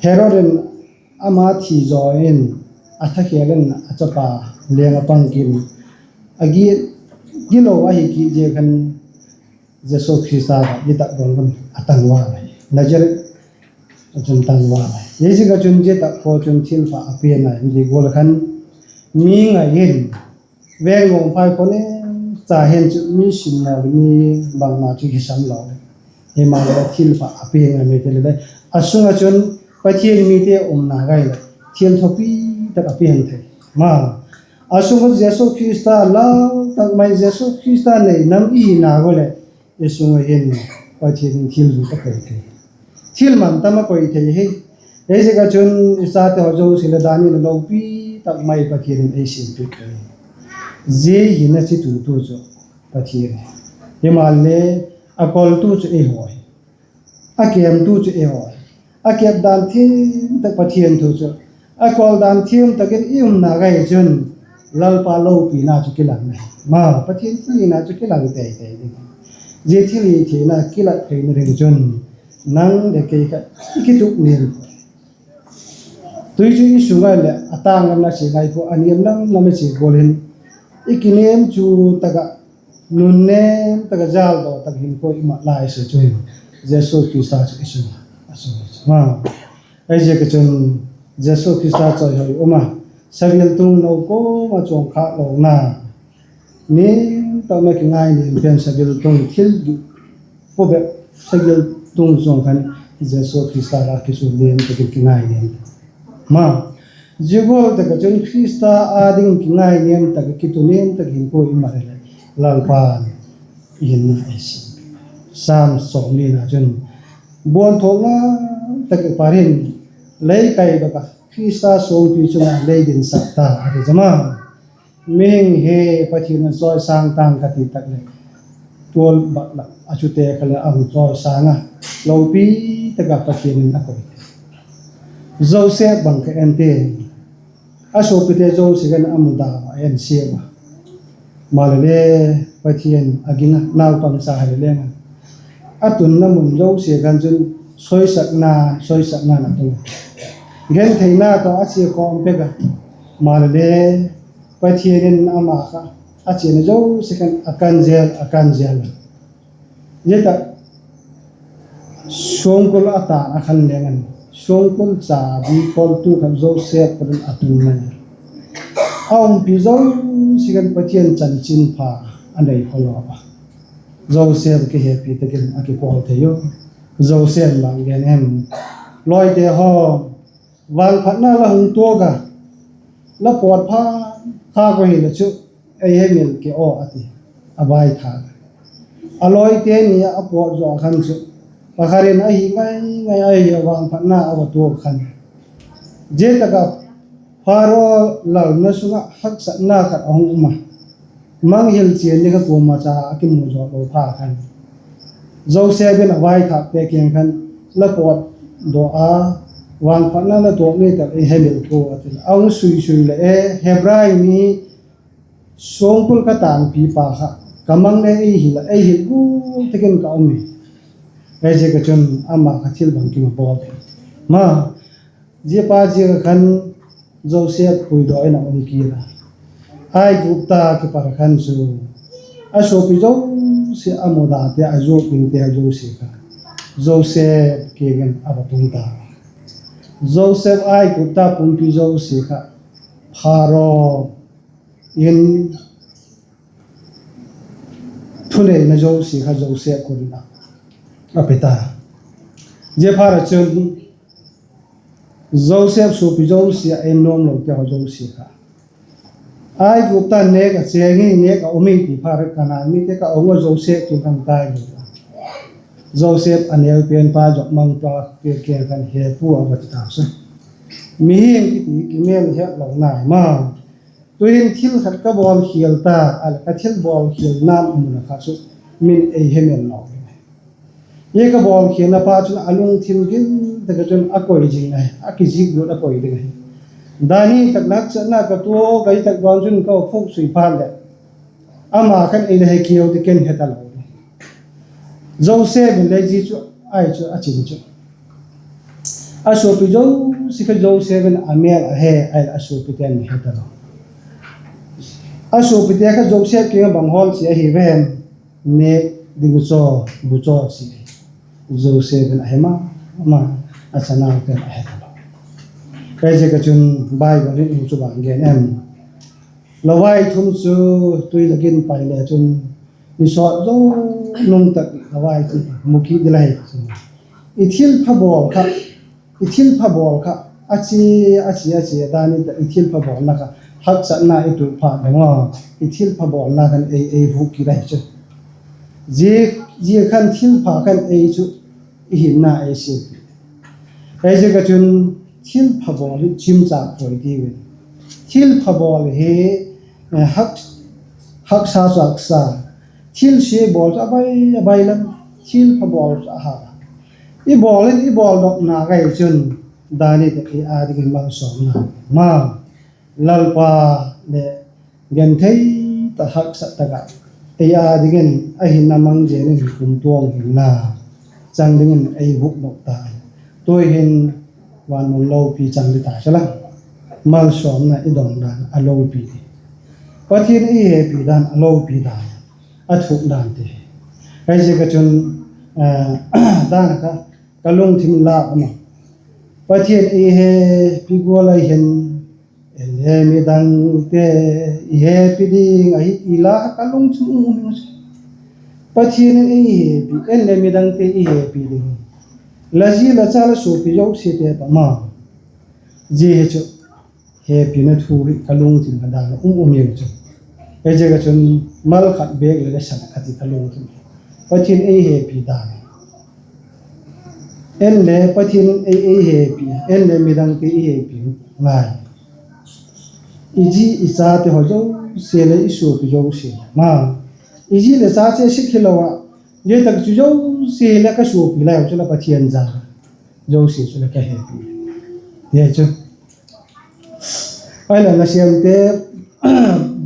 Herod in ama thi zaw in, a thakhel in a chapa leng a pang kit in, a gi, gilo ahi kit ziak khan Jesu Khrista kha zia tak mun khan a tan ua lai, Nazareth a chun tan ua lai. Hiziak ah chun zia tak khua chun thilpha a piang a, zia gual khan mi ngai in, veng nuam phai khua neu cha hin chu mi sim lo, mi bangma chu kisam lo. Himaleh thilpha a piang a, mi ti le le, a sung ah chun Pathian mite umna ngai leh thil thupi tak a piang thei. Ma, a sung ah Jesu Khrista, Lal tak mai Jesu Khrista nei nam i hina ua leh, i sung ah hin Pathian in thil zui a koi thei, thil man tam a koi thei hi. Hiziak ah chun i chate haw zosia leh dan in a lopi tak mai Pathian in ei siampiak thei. Zia hina chi tu tu chu Pathian hi. Himaleh a koltu chu eihaw hi, a kêmtu chu eihaw hi. A kêp dan thiam tak Pathian thu chu, a kawl dan thiam tak in i umna ngai chun, Lalpa lopina chu kilang ahi. Ma, Pathian thilhina chu kilang tei tei ding. Zia thilhitheina kilat theina ding chun, nang leh kei kha i kituk niam. Tui chu i sung ah leh a tâng lam a chia ngai pua, a niam lam lam a chia gual in, i kiniam chu tak ah, nun nem tak ah, jâldaw tak hinkhua i mat lai sia chu hin, Jesu Khrista chu i sung a, a sung a, a sung a. Hiziak ah chun Jesu Khrista chawihoi um a, sabiltung no kuama chuang khâk lona, niam tak mai kingainiam pen sabiltung thil du, pu bep sabiltung chuang khan Jesu Khrista la kisun niam tak in kingainiam. Ma, zia gual tak ah chun Khrista â ding kingainiam tak ah, kitu niam tak hinkhua i mat leh, Lalpa'n i hinna ei sim. Sam sawmnina chun, buan thawkna tak i par in, lei kai bak ah Khrista suangpi chung ah lei dinsak ta, a ti chu ma. Mihing hi Pathian a chawisâng tâng ka ti tak leh, tual bak lak a chute kha leh a hung chawisâng a, lopi tak ah Pathian in a koi. Joseph bang ka en ti, a suapite zosia khan a mu da a, a en siam a. Maleh le, Pathian a ging a, naupang cha hi leng a, a tunna mun zosia khan chun soisakna, soisakna'n a tung a, gentheina tawh a chia khawm pek a. Maleh le, Pathian in ama kha a chiana zosia khan a kan zel, a kan zel a. Zia tak suangkul a tan a khan leng an, suangkul chabi kawltu khat Joseph khut in a tun mai a. A umpi zosia khan Pathian chanchinpha a nei khawlaw a. Joseph kihepi tak in a kipawl thei u. Joseph bang gen em? Lawite haw, vangphatna la hung tuak a, la pawt pha kha ka hileh chu, ei hemil ke aw, a ti. A vaithak. A lawite ni a pawt zaw khan chu, pakhat in ahi ngai ngai ahi a, vangphatna a va tuak khan, zia tak ah Pharaoh lalna sung ah haksatna khat a hung um a, manghil chian ding kha kuama cha a kimu zawk lo pha khan, Joseph in a vaithakte kiang khan, la pawt daw a, vangphatna la tuak ni tak ei hemil pua, a ti a. A hung sui sui leh e, Hebrai mi, suangkul ka tanpi pa kha, ka mang le ei hil a, ei hil gual tak in ka um hi. Hiziak ah chun ama kha thil bangkim a bawl Ma, zia pa ziak ah khan Joseph puidaw in a um kit a, Aigupta kipat ah khan chu a suapi zosia, a mudate, a zuak dingte zosia kha Joseph kiang in a va tung ta. Joseph Aigupta pumpi zosia kha Pharaoh in thuneina zosia kha Joseph khut in a pe ta. Ziaphat ah chun Joseph suapi zosia, a en nuamlote haw zosia kha Aigupta nêk a chêng hi, nêk a um hi ti phat ah Kanaan mite kha a hung a, Joseph kiang khan tai lo a. Joseph a neu pen pa Joseph mangpa kiang khan, He pu, a va ti ta chu, mihing kiti kimêl het lo nai ma. Tu'hin thil khat ka bawlkhial ta, a leh ka thil bawlkhialna mun ah kha chu min ei hemil lo ding ahi. Zia ka bawlkhialna pa chun a lungthim gil tak ah chun a koi zing ahi, a kizik lut a koi ding ahi. Dan hi tak, haksatna ka tuak ahi tak, vang chun ka va phûk sui phat leh ama khan ei le he kiau ti ken he talo ding. Joseph in le zia chu, ahi chu a chim chu, a suapi zosia kha Joseph in a mêl a he, ahi a suapite'n he talo. A suapite kha Joseph kiang ah bang hawl chia ahi ve hem? Nêk ding chaw, bu chaw chia ahi. Joseph in a he ma ma, a chanaute'n a he talo. Ziaziak ah chun Bible in chu bang gen em? Lo vaithum chu tui lak in pai le chun, ni sawt zo nung tak lo vaithum mu kit ding ahi chu. I thilpha bawl kha, i thilpha bawl kha, a chia, a chia, a chia dan in i thilpha bawlna kha, haksatna i tuak phat leh maw, i thilpha bawlna khan ei, ei vuk kit ahi chu. Zia, zia khan thilpha khan ei chu i hinna ei siampi. Ziaziak ah chun thilpha bawl hi chimchâk poi tiu in. Thilpha bawl hi, eh, hak, haksa chu haksa. Thilsia bawl chu a bai, a bai lam. Thilpha bawl chu a ha. I bawl in i bawldokna ahi chun, dan in i â dingin malsawmna ma, Lalpa leh genthei tak, haksat tak ah ei â dingin a hinna mang zel in kumtuang hinna chang dingin ei vukdok ta. Tu'hin hin van mun lopi chang di ta chu la, malsawmna i dong dan a lopi, Pathian i hepi dan a lopi dan, a thuk dan ti. Ziaziak ah chun, eh, dan kha ka lungthim lâk um a, Pathian ei hepi gual ahi hin, en le midangte i hepi ding ahi ti la ka lungthim um um chu. Pathian in ei hepi, en le midangte i hepi ding. La zi la cha la suapi zosiate tawh ma, zia hi chu hepina thu hi ka lungthim a dan a um um iu chu. Ziaziak ah chun mal khat bêk leh le san khat hi ka lungthim hi, Pathian ei hepi dan. En le Pathian in ei, ei hepi, en le midangte i hepi ngai. I zi i chate haw zosia leh i suapi zosia ma, i zi leh chate sik hilo ah, zia tak chu zosia leh ka suapi lai haw chu la Pathian za, zosia chu la ka hepi. Hi chu. Ahi'n la Siamte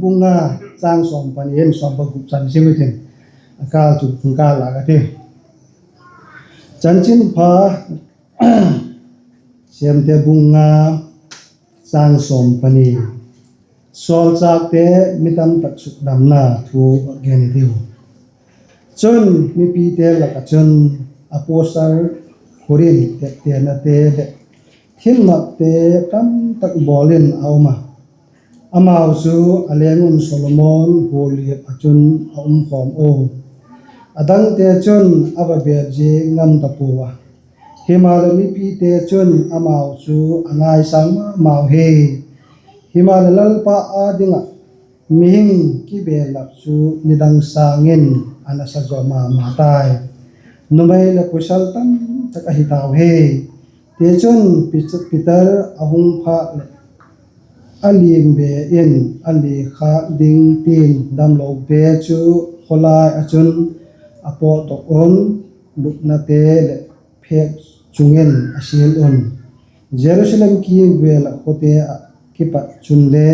bung nga, châng sawm pani in sawm pagup chan sim i tin, a kâl chu kâl lak a ti. Chanchinpha, Siamte bung nga, châng sawm pani. Sawlchâkte mi tam tak sukdamna thu gen i tiu. Chun mipite lak ah chun apostle Korinth teptenate leh thilmakte tam tak bawl in a um a, amau chu a leng un Solomon hualliap ah chun a um khawm u. A dangte chun a va bêl zing ngam ta pua a, himaleh mipite chun amau chu a ngaisâng ma mau hi. Himaleh Lalpa â ding ah mihing kibelap chu nidang sâng in a nasa zaw ma ma tai. Numei leh pawsal tam tak ahi tau hi. Tichun, Pi-, Peter a hung phâk leh a lim be in a likhâk ding tin damlote chu khawlai ah chun a pawtdok un, lupnate leh phêk chung in a sial un. Jerusalem kîmvêl ah khawte ah kipat chunle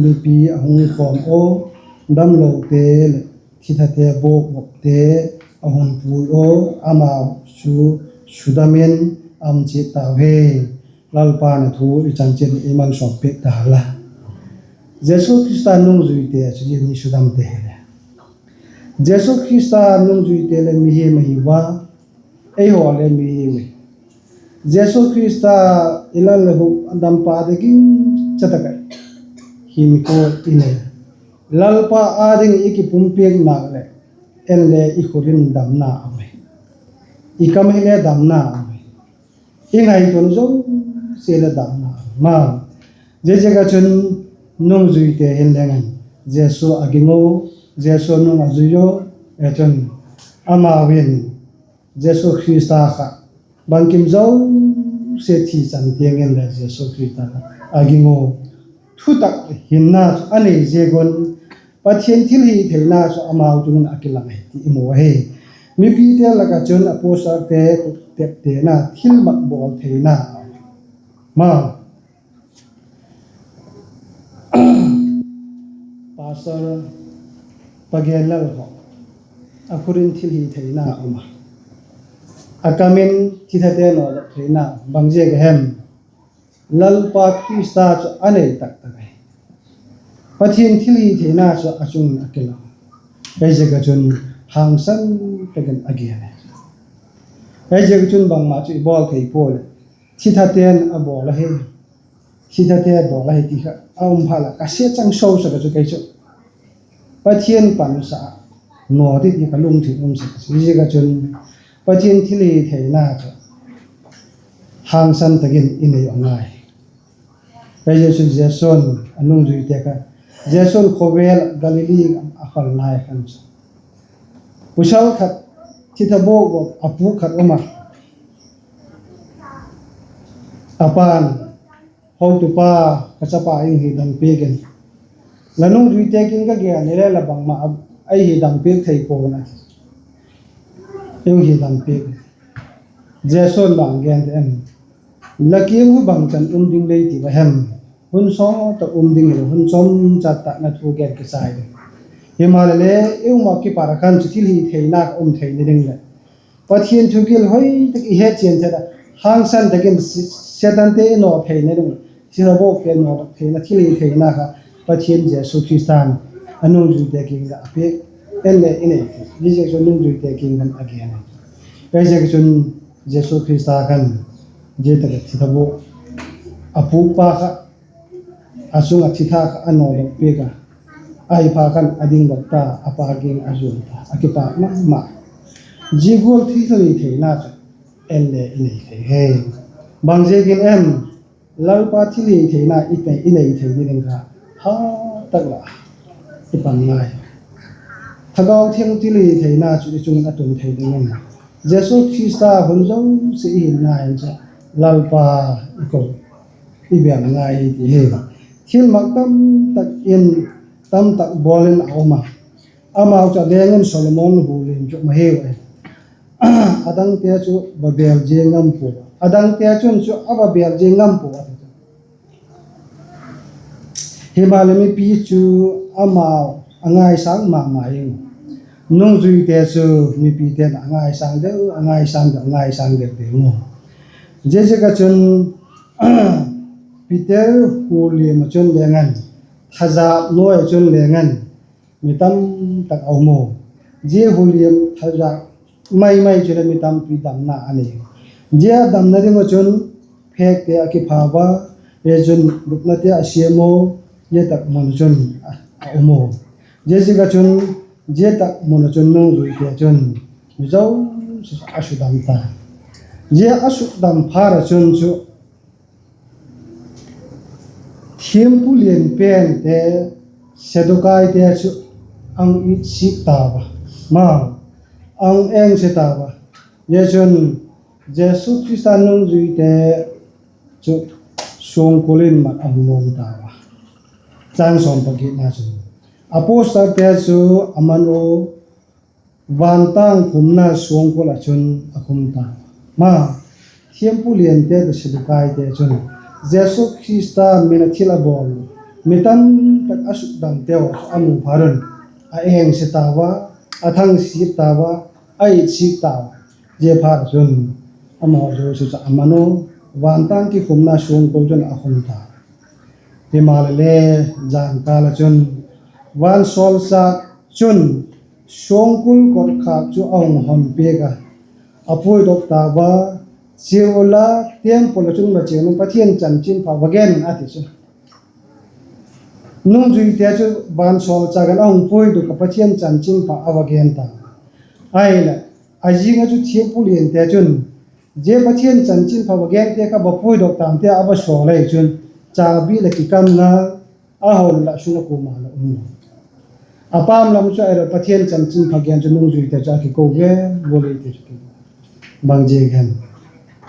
mipi a hung khawm u, damlote leh thithate bawkbawkte a hun pui u, amau chu sudam in am chiat tau hen. Lalpa'n a thu i chanchin ei malsawm piak ta hen la. Jesu Khrista nungzuite chu zia mi sudamte hile, Jesu Khrista nungzuite le mihing ahi ua, eihaw le mihing ahi. Jesu Khrista i Lal leh Hukdampa dingin cha tak ah hinkhua i nei. Lalpa â ding i kipumpiakna leh, en le i khut in damna a um ahi. I kam hile damna a um ahi. I ngaituana zosia le damna a um a. Ziaziak ah chun nungzuite hin leng in Jesu a ging u, Jesu nung a zui u, e chun amau in Jesu Khrista kha bangkim zosia thi chan tiang in le Jesu Khrista kha a ging u. Thutak hinna chu a nei ziak un Pathian thilhitheina chu amau chung in a kilang ahi ti i mu ahi. Mipite lak ah chun apostlete, teptena, thilmak bawl theina, ma, pastor, pagen lal haw, a khut in thilhitheina um a, a kam in thithate nawdok theina, bang ziak a hem? Lalpa Khrista chu a nei tak tak ahi. Pathian thilhitheina chu a chung in a kilang. Ziaziak ah chun hangsan tak in a gen ahi. Ziaziak ah chun bangma chu i bawl thei puai leh, thithate'n a bawl ahi, thithate bawl ahi ti kha a um phat leh ka sia chang so sak ah chu kei chu Pathian pansa naw ding ti ka lungthim um sak a. Ziaziak ah chun Pathian thilhitheina chu hangsan tak in i nei a ngai. Ziaziak ah chun Jesu'n a nungzuite kha, Jesu'n khawvel Galili a kal lai khan chu, pasal khat, thithabawk a pûk khat um a, a pa'n, Hotupa, ka chapa ei hidam piak in. La nungzuite kiang ka gen le la bangma ei hidam piak thei pua'n a ti. Ei hidam piak. Jesu'n bang gen ta em? La kiang uh bangchan um ding lei ti a hem? Hun sawt tak um ding hilo, hun chomcha tak na thu gen kisai ding. Himaleh le, ei um ah kipat a khan chu thilhitheina ka um theina ding leh Pathian thugil hoi tak i hetchian thei a, hangsan tak in Setante i naw theina ding, thithabawkte nawdok theina, thilhitheina kha Pathian Jesu Khrista'n a nungzuite kiang ah a piak. En le i nei thei. Ziaziak chun nungzuite kiang khan a gen a. Ziaziak chun Jesu Khrista khan zia tak ah thithabawk a pûkpa kha, a chung ah thitha kha a nawdok piak a, ahi phat khan a ding bak ta, a pa kiang a zuan ta, a kipâk ma ma. Zia gual thilhitheina chu en le i nei thei hi. Bang ziakin em? Lalpa thilhitheina i nei thei ding kha, ha tak lah i pan ngai. Thagau Thiangtho thilhitheina chu i chung in a tun thei dingin, Jesu Khrista hun zosia i hinna hin chu Lalpa i ko, i bel ngai hi ti hi. Thilmak tamtak in, tamtak bawl in a um a. Amau chu a leng in Solomon huliam chu ma hiu ahi. A dangte chu va bel zia ngam pua, a dangte chun chu a va bel zia ngam pua a ti chu. Himaleh mipi chu amau a ngaisâng ma ma ing. Nungzuite chu mipite'n a ngaisâng deu, a ngaisâng deu, a ngaisâng deu deu u. Ziaziak ah chun Peter huliam ah chun leng in, thazap nuai ah chun leng in, mi tamtak a um u. Zia huliam thazap mai mai chu leh mi tampi damna a nei. Zia damna ding ah chun phêkte a kipha ua, zia chun lupnate a siam u, zia tak mun ah chun a um u. Ziaziak ah chun zia tak mun ah chun nungzuite chun mi zosia a sudam ta. Zia a sudam phat ah chun chu thiampu lian pente, Sadukaite chu a hung itsik tau a, ma, a hung engse tau a. Zia chun Jesu Khrista nungzuite chu suangkul in mat a hung nuam tau a. Chang sawm pagiatna chun apostlete chu a man u, vantâng khumna suangkul ah chun a khum ta. Ma, thiampu liante tawh Sadukaite chun Jesu Khrista min a thil a bawl, mi tamtak a sukdamteu chu a mu phat un a engse tau a, a thangsiat tau a, a itsik tau. Ziaphat chun Amahaw zosia chu a man u, van tâng kikhumna suangkul chun a khum ta. Himaleh le, jan kâl ah chun vansawlchâk chun suangkul kotkhâk chu a hung hon piak a, a puidok ta ua, chia ula, temple ah chun va chia un Pathian chanchinpha va gen, a ti chu. Nungzuite chu vansawlchâk in a hung puidok a, Pathian chanchinpha a va gen ta. Ahileh, a zing ah chu thiampu liante chun, zia Pathian chanchinpha va gente kha va puidok tan, tia a va sawl ahi chun, chabi leh kikamna a hon lah sung ah kuama la um lo. A pâm lam chu ahileh Pathian chanchinpha gen chu nungzuite chu a kiko ve, vale ti chu ki. Bang ziak hem?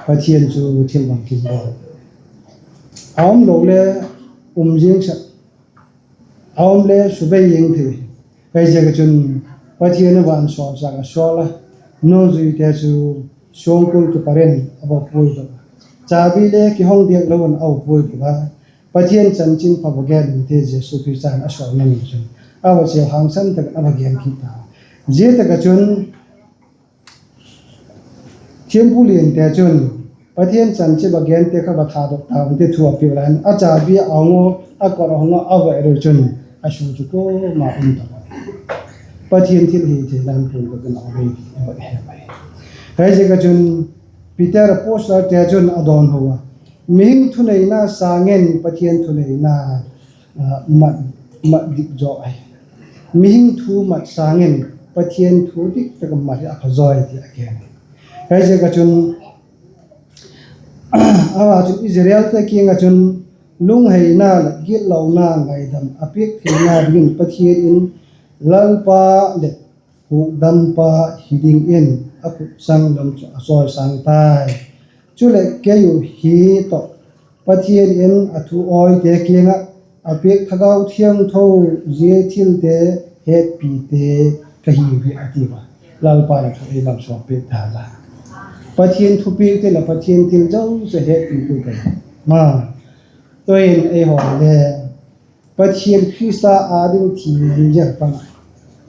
Pathian chu thil bangkim bawl a um lo le um zing sek, a um le subei zing thei. Hiziak ah chun Pathian in vansawlchâk a sawl a, nungzuite chu suangkul kipat in a va puidok a, chabi le kihong diak lo in a va puidok a, Pathian chanchinpha va gen un ti Jesu Khrista'n a sawl nung chun, a va chia hangsan tak in a va gen kit ta. Zia tak ah chun thiampu liante chun, Pathian chanchinpha va gente kha va thadok ta un ti thu a piak lai in, a chabi a hong u, a kot a hong u, a va et u chun, a sung chu kuama um ta. Pathian thilhitheina'n puidok in a um hi ti i va he mai. Hiziak ah chun Peter apostlete chun a dawnhu a, mihing thuneina sâng in Pathian thuneina mat, mat dik zaw ahi. Mihing thu mat sâng in Pathian thu dik tak a mat hi a pha zaw ahi ti a gen. Hiziak ah chun, ama chun Israelte kiang ah chun lungheina leh gitlona ngaidam a piak theina dingin Pathian in Lalpa leh hukdampa hi dingin a khut sâng lam chu a chawisâng tai. Chuleh kei uh hi tawh Pathian in a thu awite kiang ah a piak Thagau Thiangtho zia thilte hetpite ka hiu hi a ti a. Lalpa'n a thu ei lam sawmpiak ta la. Pathian thupiakte leh Pathian thil zosia hetpitu ka hi. Ma, tu'in eihaw le Pathian Khrista â ding thi ngam ziang pang a,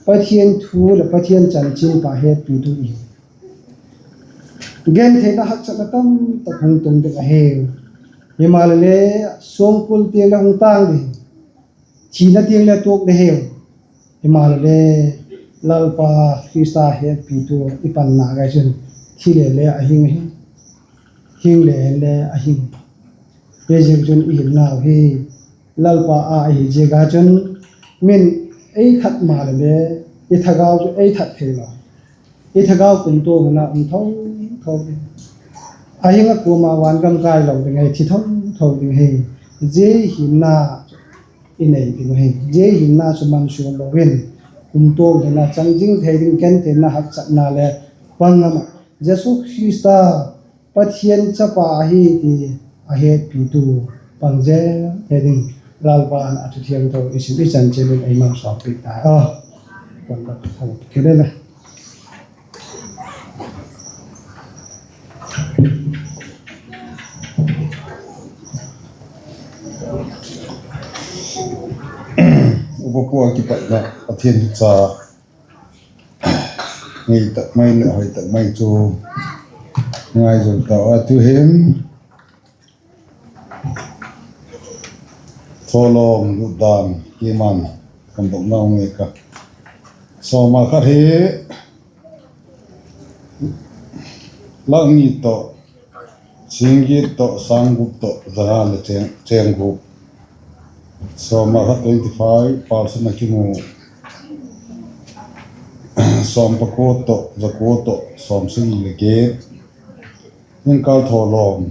Pathian thu leh Pathian chanchinpha hetpitu i gentheina haksatna tamtak hung tung ding ahi. Himaleh le, suangkul tiang le hung tâng ding, thina tiang le tuak ding ahi. Himaleh le, Lalpa Khrista hetpitu i panna gai chun thi le le a hing hi, hing le le a hing. Hiziak chun i hinnau hi Lalpa â ahi ziak a chun, min ei that maleh le, i thagau chu ei that theilo. I thagau kumtuang in a um tho tho ding. A hing ah kuama van gam kai lo ding ahi, thi tho tho ding ahi. Zia hinna i nei ding ahi. Zia hinna chu mansuan lo in, kumtuang in a chang zing thei ding, gentheina haksatna le pang ngam ah Jesu Khrista Pathian chapa ahi ti a hetpitu pang zel thei ding, Lalpa'n a thu thiangtho i sim i chan chiat in ei malsawmpiak ta a. Kon ka tho kile le. Upa pu a kipatna Pathian thu cha ngei tak mai leh hoi tak mai chu ngai zo ta a, tu'hin thawlawm lutdan keima'n kan dawkna ngei ka. Sawma khat hi lak ni tawh, sîng giat tawh, sâng gup tawh, za nga leh cheng, cheng gup. Sawma khat twenty five percent a kimu. Sawm pakua tawh, za kua tawh, sawmsagi leh giat. Zingkâl thawlawm,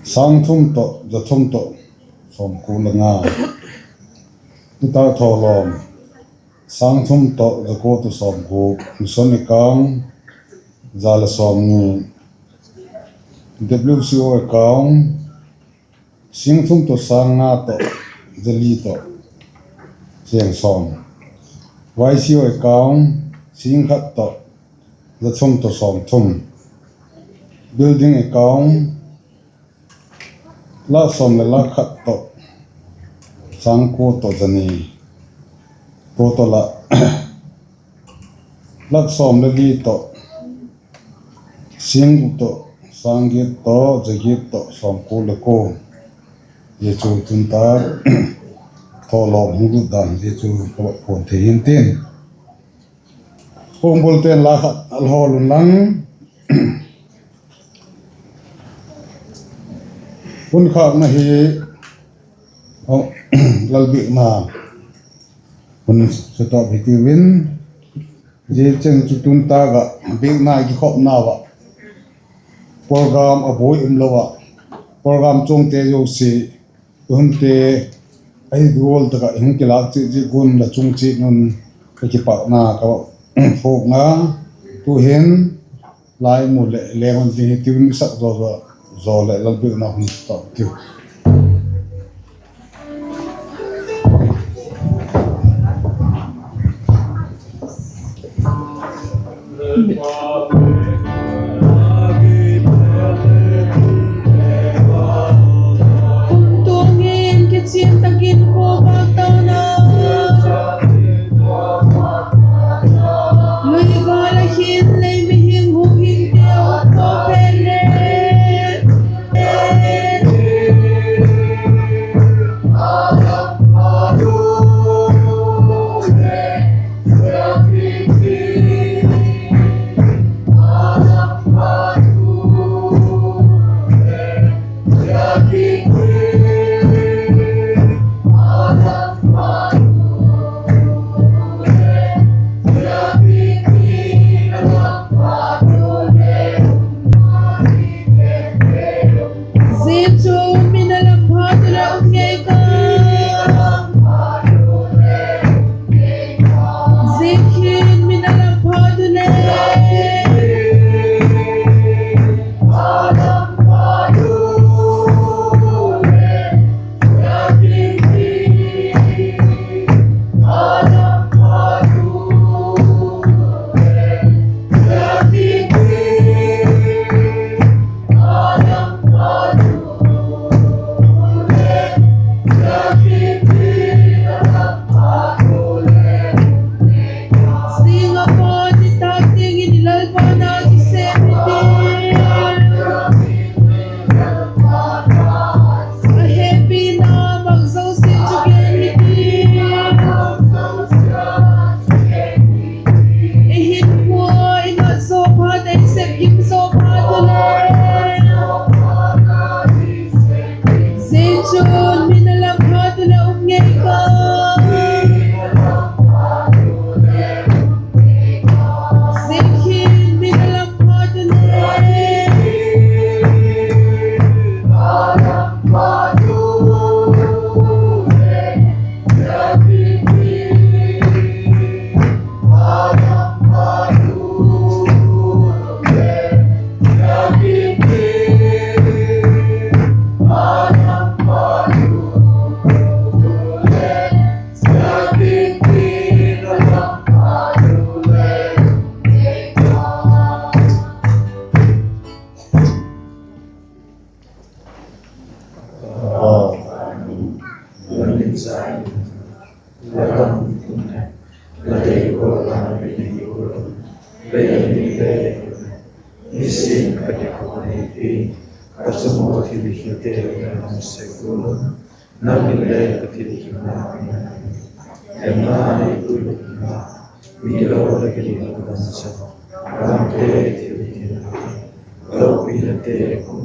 sâng thum tawh, za thum tawh, sawmkua leh nga. Nitâk thawlawm, sâng thum tawh, za kua tawh, sawmkua. Mission account, za leh sawmni. W C O account, sîng thum tawh, sâng nga tawh, za li tawh, cheng sawm. Y C O account, sîng khat tawh, za thum tawh, sawmthum. Building account, lak sawm leh lak khat tawh, sâng kua tawh, za ni. Total ah lak sawm leh li tawh, Sîng guk tawh, sâng giat tawh, za giat tawh, sawmkua le kua. Zia chu tun ta, thawlawm hung lut dan, zia chu ka va phuan thei hi'ntin. Kawngbualte'n la khat a la hawl un lang. Hun khâkna hi, Lalbiakna hun sutawp hi tiu in, zia cheng chu tun ta ah biakna kikhopna ah, program a buai umlo ah, program chuangte zosia, i hunte, ahi gual tak ah i hung kilâk chiat ziak un la chung chiat un ka kipâkna ka phuak nga. Tu'hin, lai mu leh leng un ding hi tiu in, i sak zaw zaw leh Lalbiakna hun sutawp tiu. Kumtuang in kichian tak in khua vâk tawn a, lui gâl ah hin lei mihing huhhingte a um tawp pen le. Zia chun mi na lam phat u leh um ngei ka. Zia khin mi na lam phat u leh. Zing a pat i tak dingin i Lalpa nau chu sêm hi ti. A hepina mak zosia chu gen hi ti. I hinkhua i mat zaw phat, i sep gim zaw phat u leh. Zia chun mi na lam phat u leh um ngei ka. Zia khin mi na lam phat u leh. Nisin ka kikhop nei pi, ka chung ua thil hite ka na sek gual un, nang in le ka thil hina, emna nei pui lo hina, mi lo la kilo dan sa, ka lamte thil hina, lopinate kum